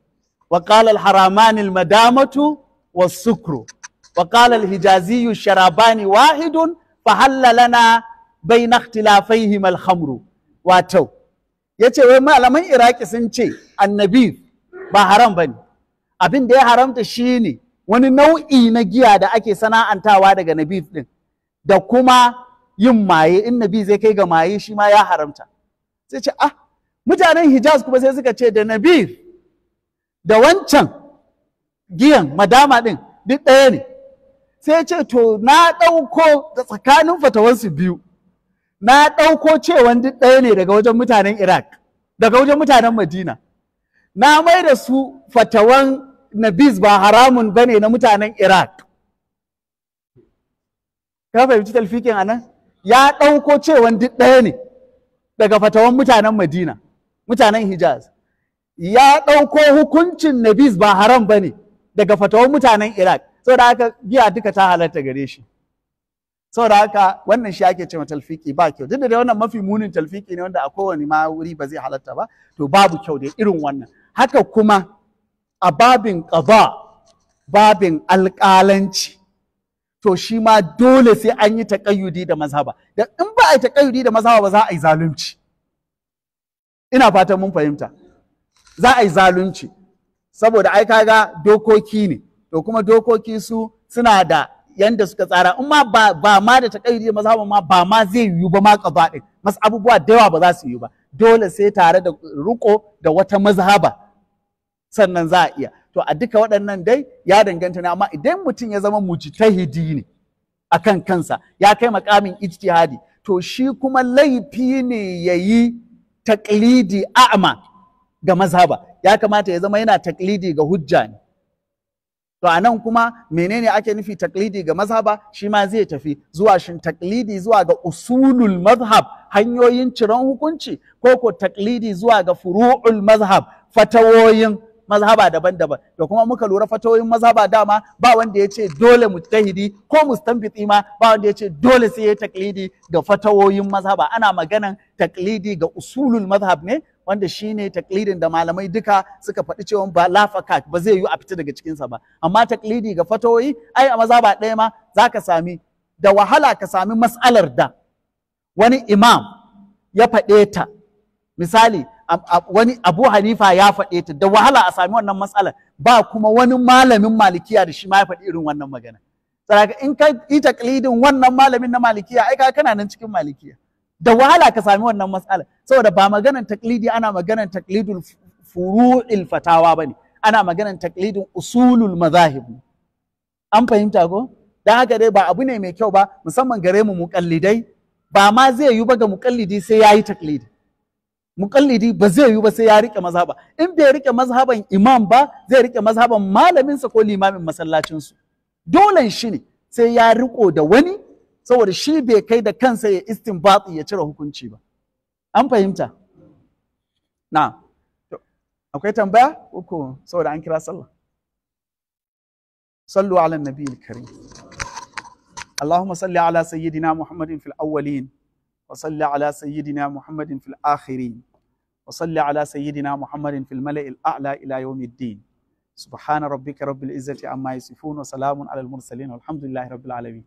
wa qala al-haraman al-madamatu was-sukru wa qala al-hijaziyyu ash-sharabani wahidun fa halla lana bayna ikhtilafayhima al-khamru. Wato yace wai malaman Iraki sun ce annabi ba haram bane, abin da ya haramta shine wani nau'i na giya da ake sana'antawa daga nabif din da kuma yin maye, in nabi zai kai ga maye shi ma ya haramta. Sai ce ah, mutanen Hijaz kuma sai suka ce da nabif da wancan giyan madama din duk ɗaya ne. Sai ce to na ɗauko da tsakanin fatawansu biyu, na ɗauko cewan duk ɗaya ne daga wajen mutanen Iraq, daga wajen mutanen Madina, na mai da su fatawan nabiz ba haramun bane na mutanen Iraq. Ka fahimci talfikin anan? Ya ɗauko cewan duk ɗaya ne daga fatawan mutanen Madina, mutanen Hijaz. Ya ɗauko hukuncin nabiz ba haram bane daga fatawan mutanen Iraq. Saboda haka giya duka ta halatta gare shi. Saboda haka wannan shi ake cewa talfiki ba kyau. Duk da dai wannan mafi munin talfiki ne wanda a kowane ma wuri ba zai halatta ba, to babu kyau dai irin wannan. Haka kuma a babin ƙaza, babin alƙalanci, to shi ma dole sai an yi taƙayyudi da mazhaba. Da in ba a yi taƙayyudi da mazhaba ba za a yi zalunci. Ina fatan mun fahimta. Za a yi zalunci. Saboda ai kaga dokoki ne, to kuma dokoki su suna da yanda suka tsara. In ma ba ma da taƙayyudi da mazhaba ma ba ma zai yiwu ba ma ƙaza ɗin. Mas abubuwa da yawa ba za su yiwu ba. Dole sai tare da riƙo da wata mazhaba sannan za a iya. To a duka waɗannan dai ya danganta ne, amma idan mutum ya zama mujtahidi ne akan kansa, ya kai makamin ijtihadi, to shi kuma laifi ne yayi taqlidi a'ma ga mazhaba. Ya kamata ya zama yana taqlidi ga hujja ne. To a nan kuma menene ake nufi taqlidi ga mazhaba? Shi ma zai tafi zuwa shin taqlidi zuwa ga usulul mazhab, hanyoyin ciran hukunci, ko ko taqlidi zuwa ga furu'ul mazhab, fatawoyin mazhaba daban-daban. Da kuma muka lura fatawoyin mazhaba dama ba wanda ya ce dole mujtahidi ko mustanbiti ma ba wanda ya ce dole sai ya taklidi ga fatawoyin mazhaba. Ana maganan taklidi ga usulul mazhab ne, wanda shine taklidin da malamai duka suka faɗi cewa ba lafaka ba zai yi a fita daga cikinsa ba. Amma taklidi ga fatawoyi ai a mazhaba ɗaya ma zaka sami da wahala ka sami mas'alar da wani imam ya faɗe ta. Misali wani Abu Hanifa ya faɗe ta, da wahala a sami wannan matsalar, ba kuma wani malamin malikiya da shi ma ya faɗi irin wannan magana. Saboda in ka yi taklidin wannan malamin na malikiya, ai ka kana nan cikin malikiya. Da wahala ka sami wannan matsalar, saboda ba maganan taklidi, ana maganan taklidul furu'il fatawa bane, ana maganan taklidin usulul mazahib. An fahimta ko? Dan haka dai ba abu ne mai kyau ba, musamman gare mu muƙallidai, ba ma zai yi ba ga muƙallidi sai ya yi taklidi. Muƙallidi ba zai yiwu ba sai ya rike mazhaba. In bai rike mazhaban imam ba, zai rike mazhaban malaminsa ko limamin masallacinsu. Dolen shi ne sai ya riko da wani, saboda shi bai kai da kansa ya istinbati ya cire hukunci ba. An fahimta? Na. Akwai tambaya? Uku, saboda an kira sallah. Sallu ala nabiyil karim. Allahumma salli ala sayyidina Muhammadin fil awwalin. وصل على سيدنا محمد في الآخرين، وصل على سيدنا محمد في الملأ الأعلى إلى يوم الدين. سبحان ربك رب العزة عما يصفون، وسلام على المرسلين، والحمد لله رب العالمين.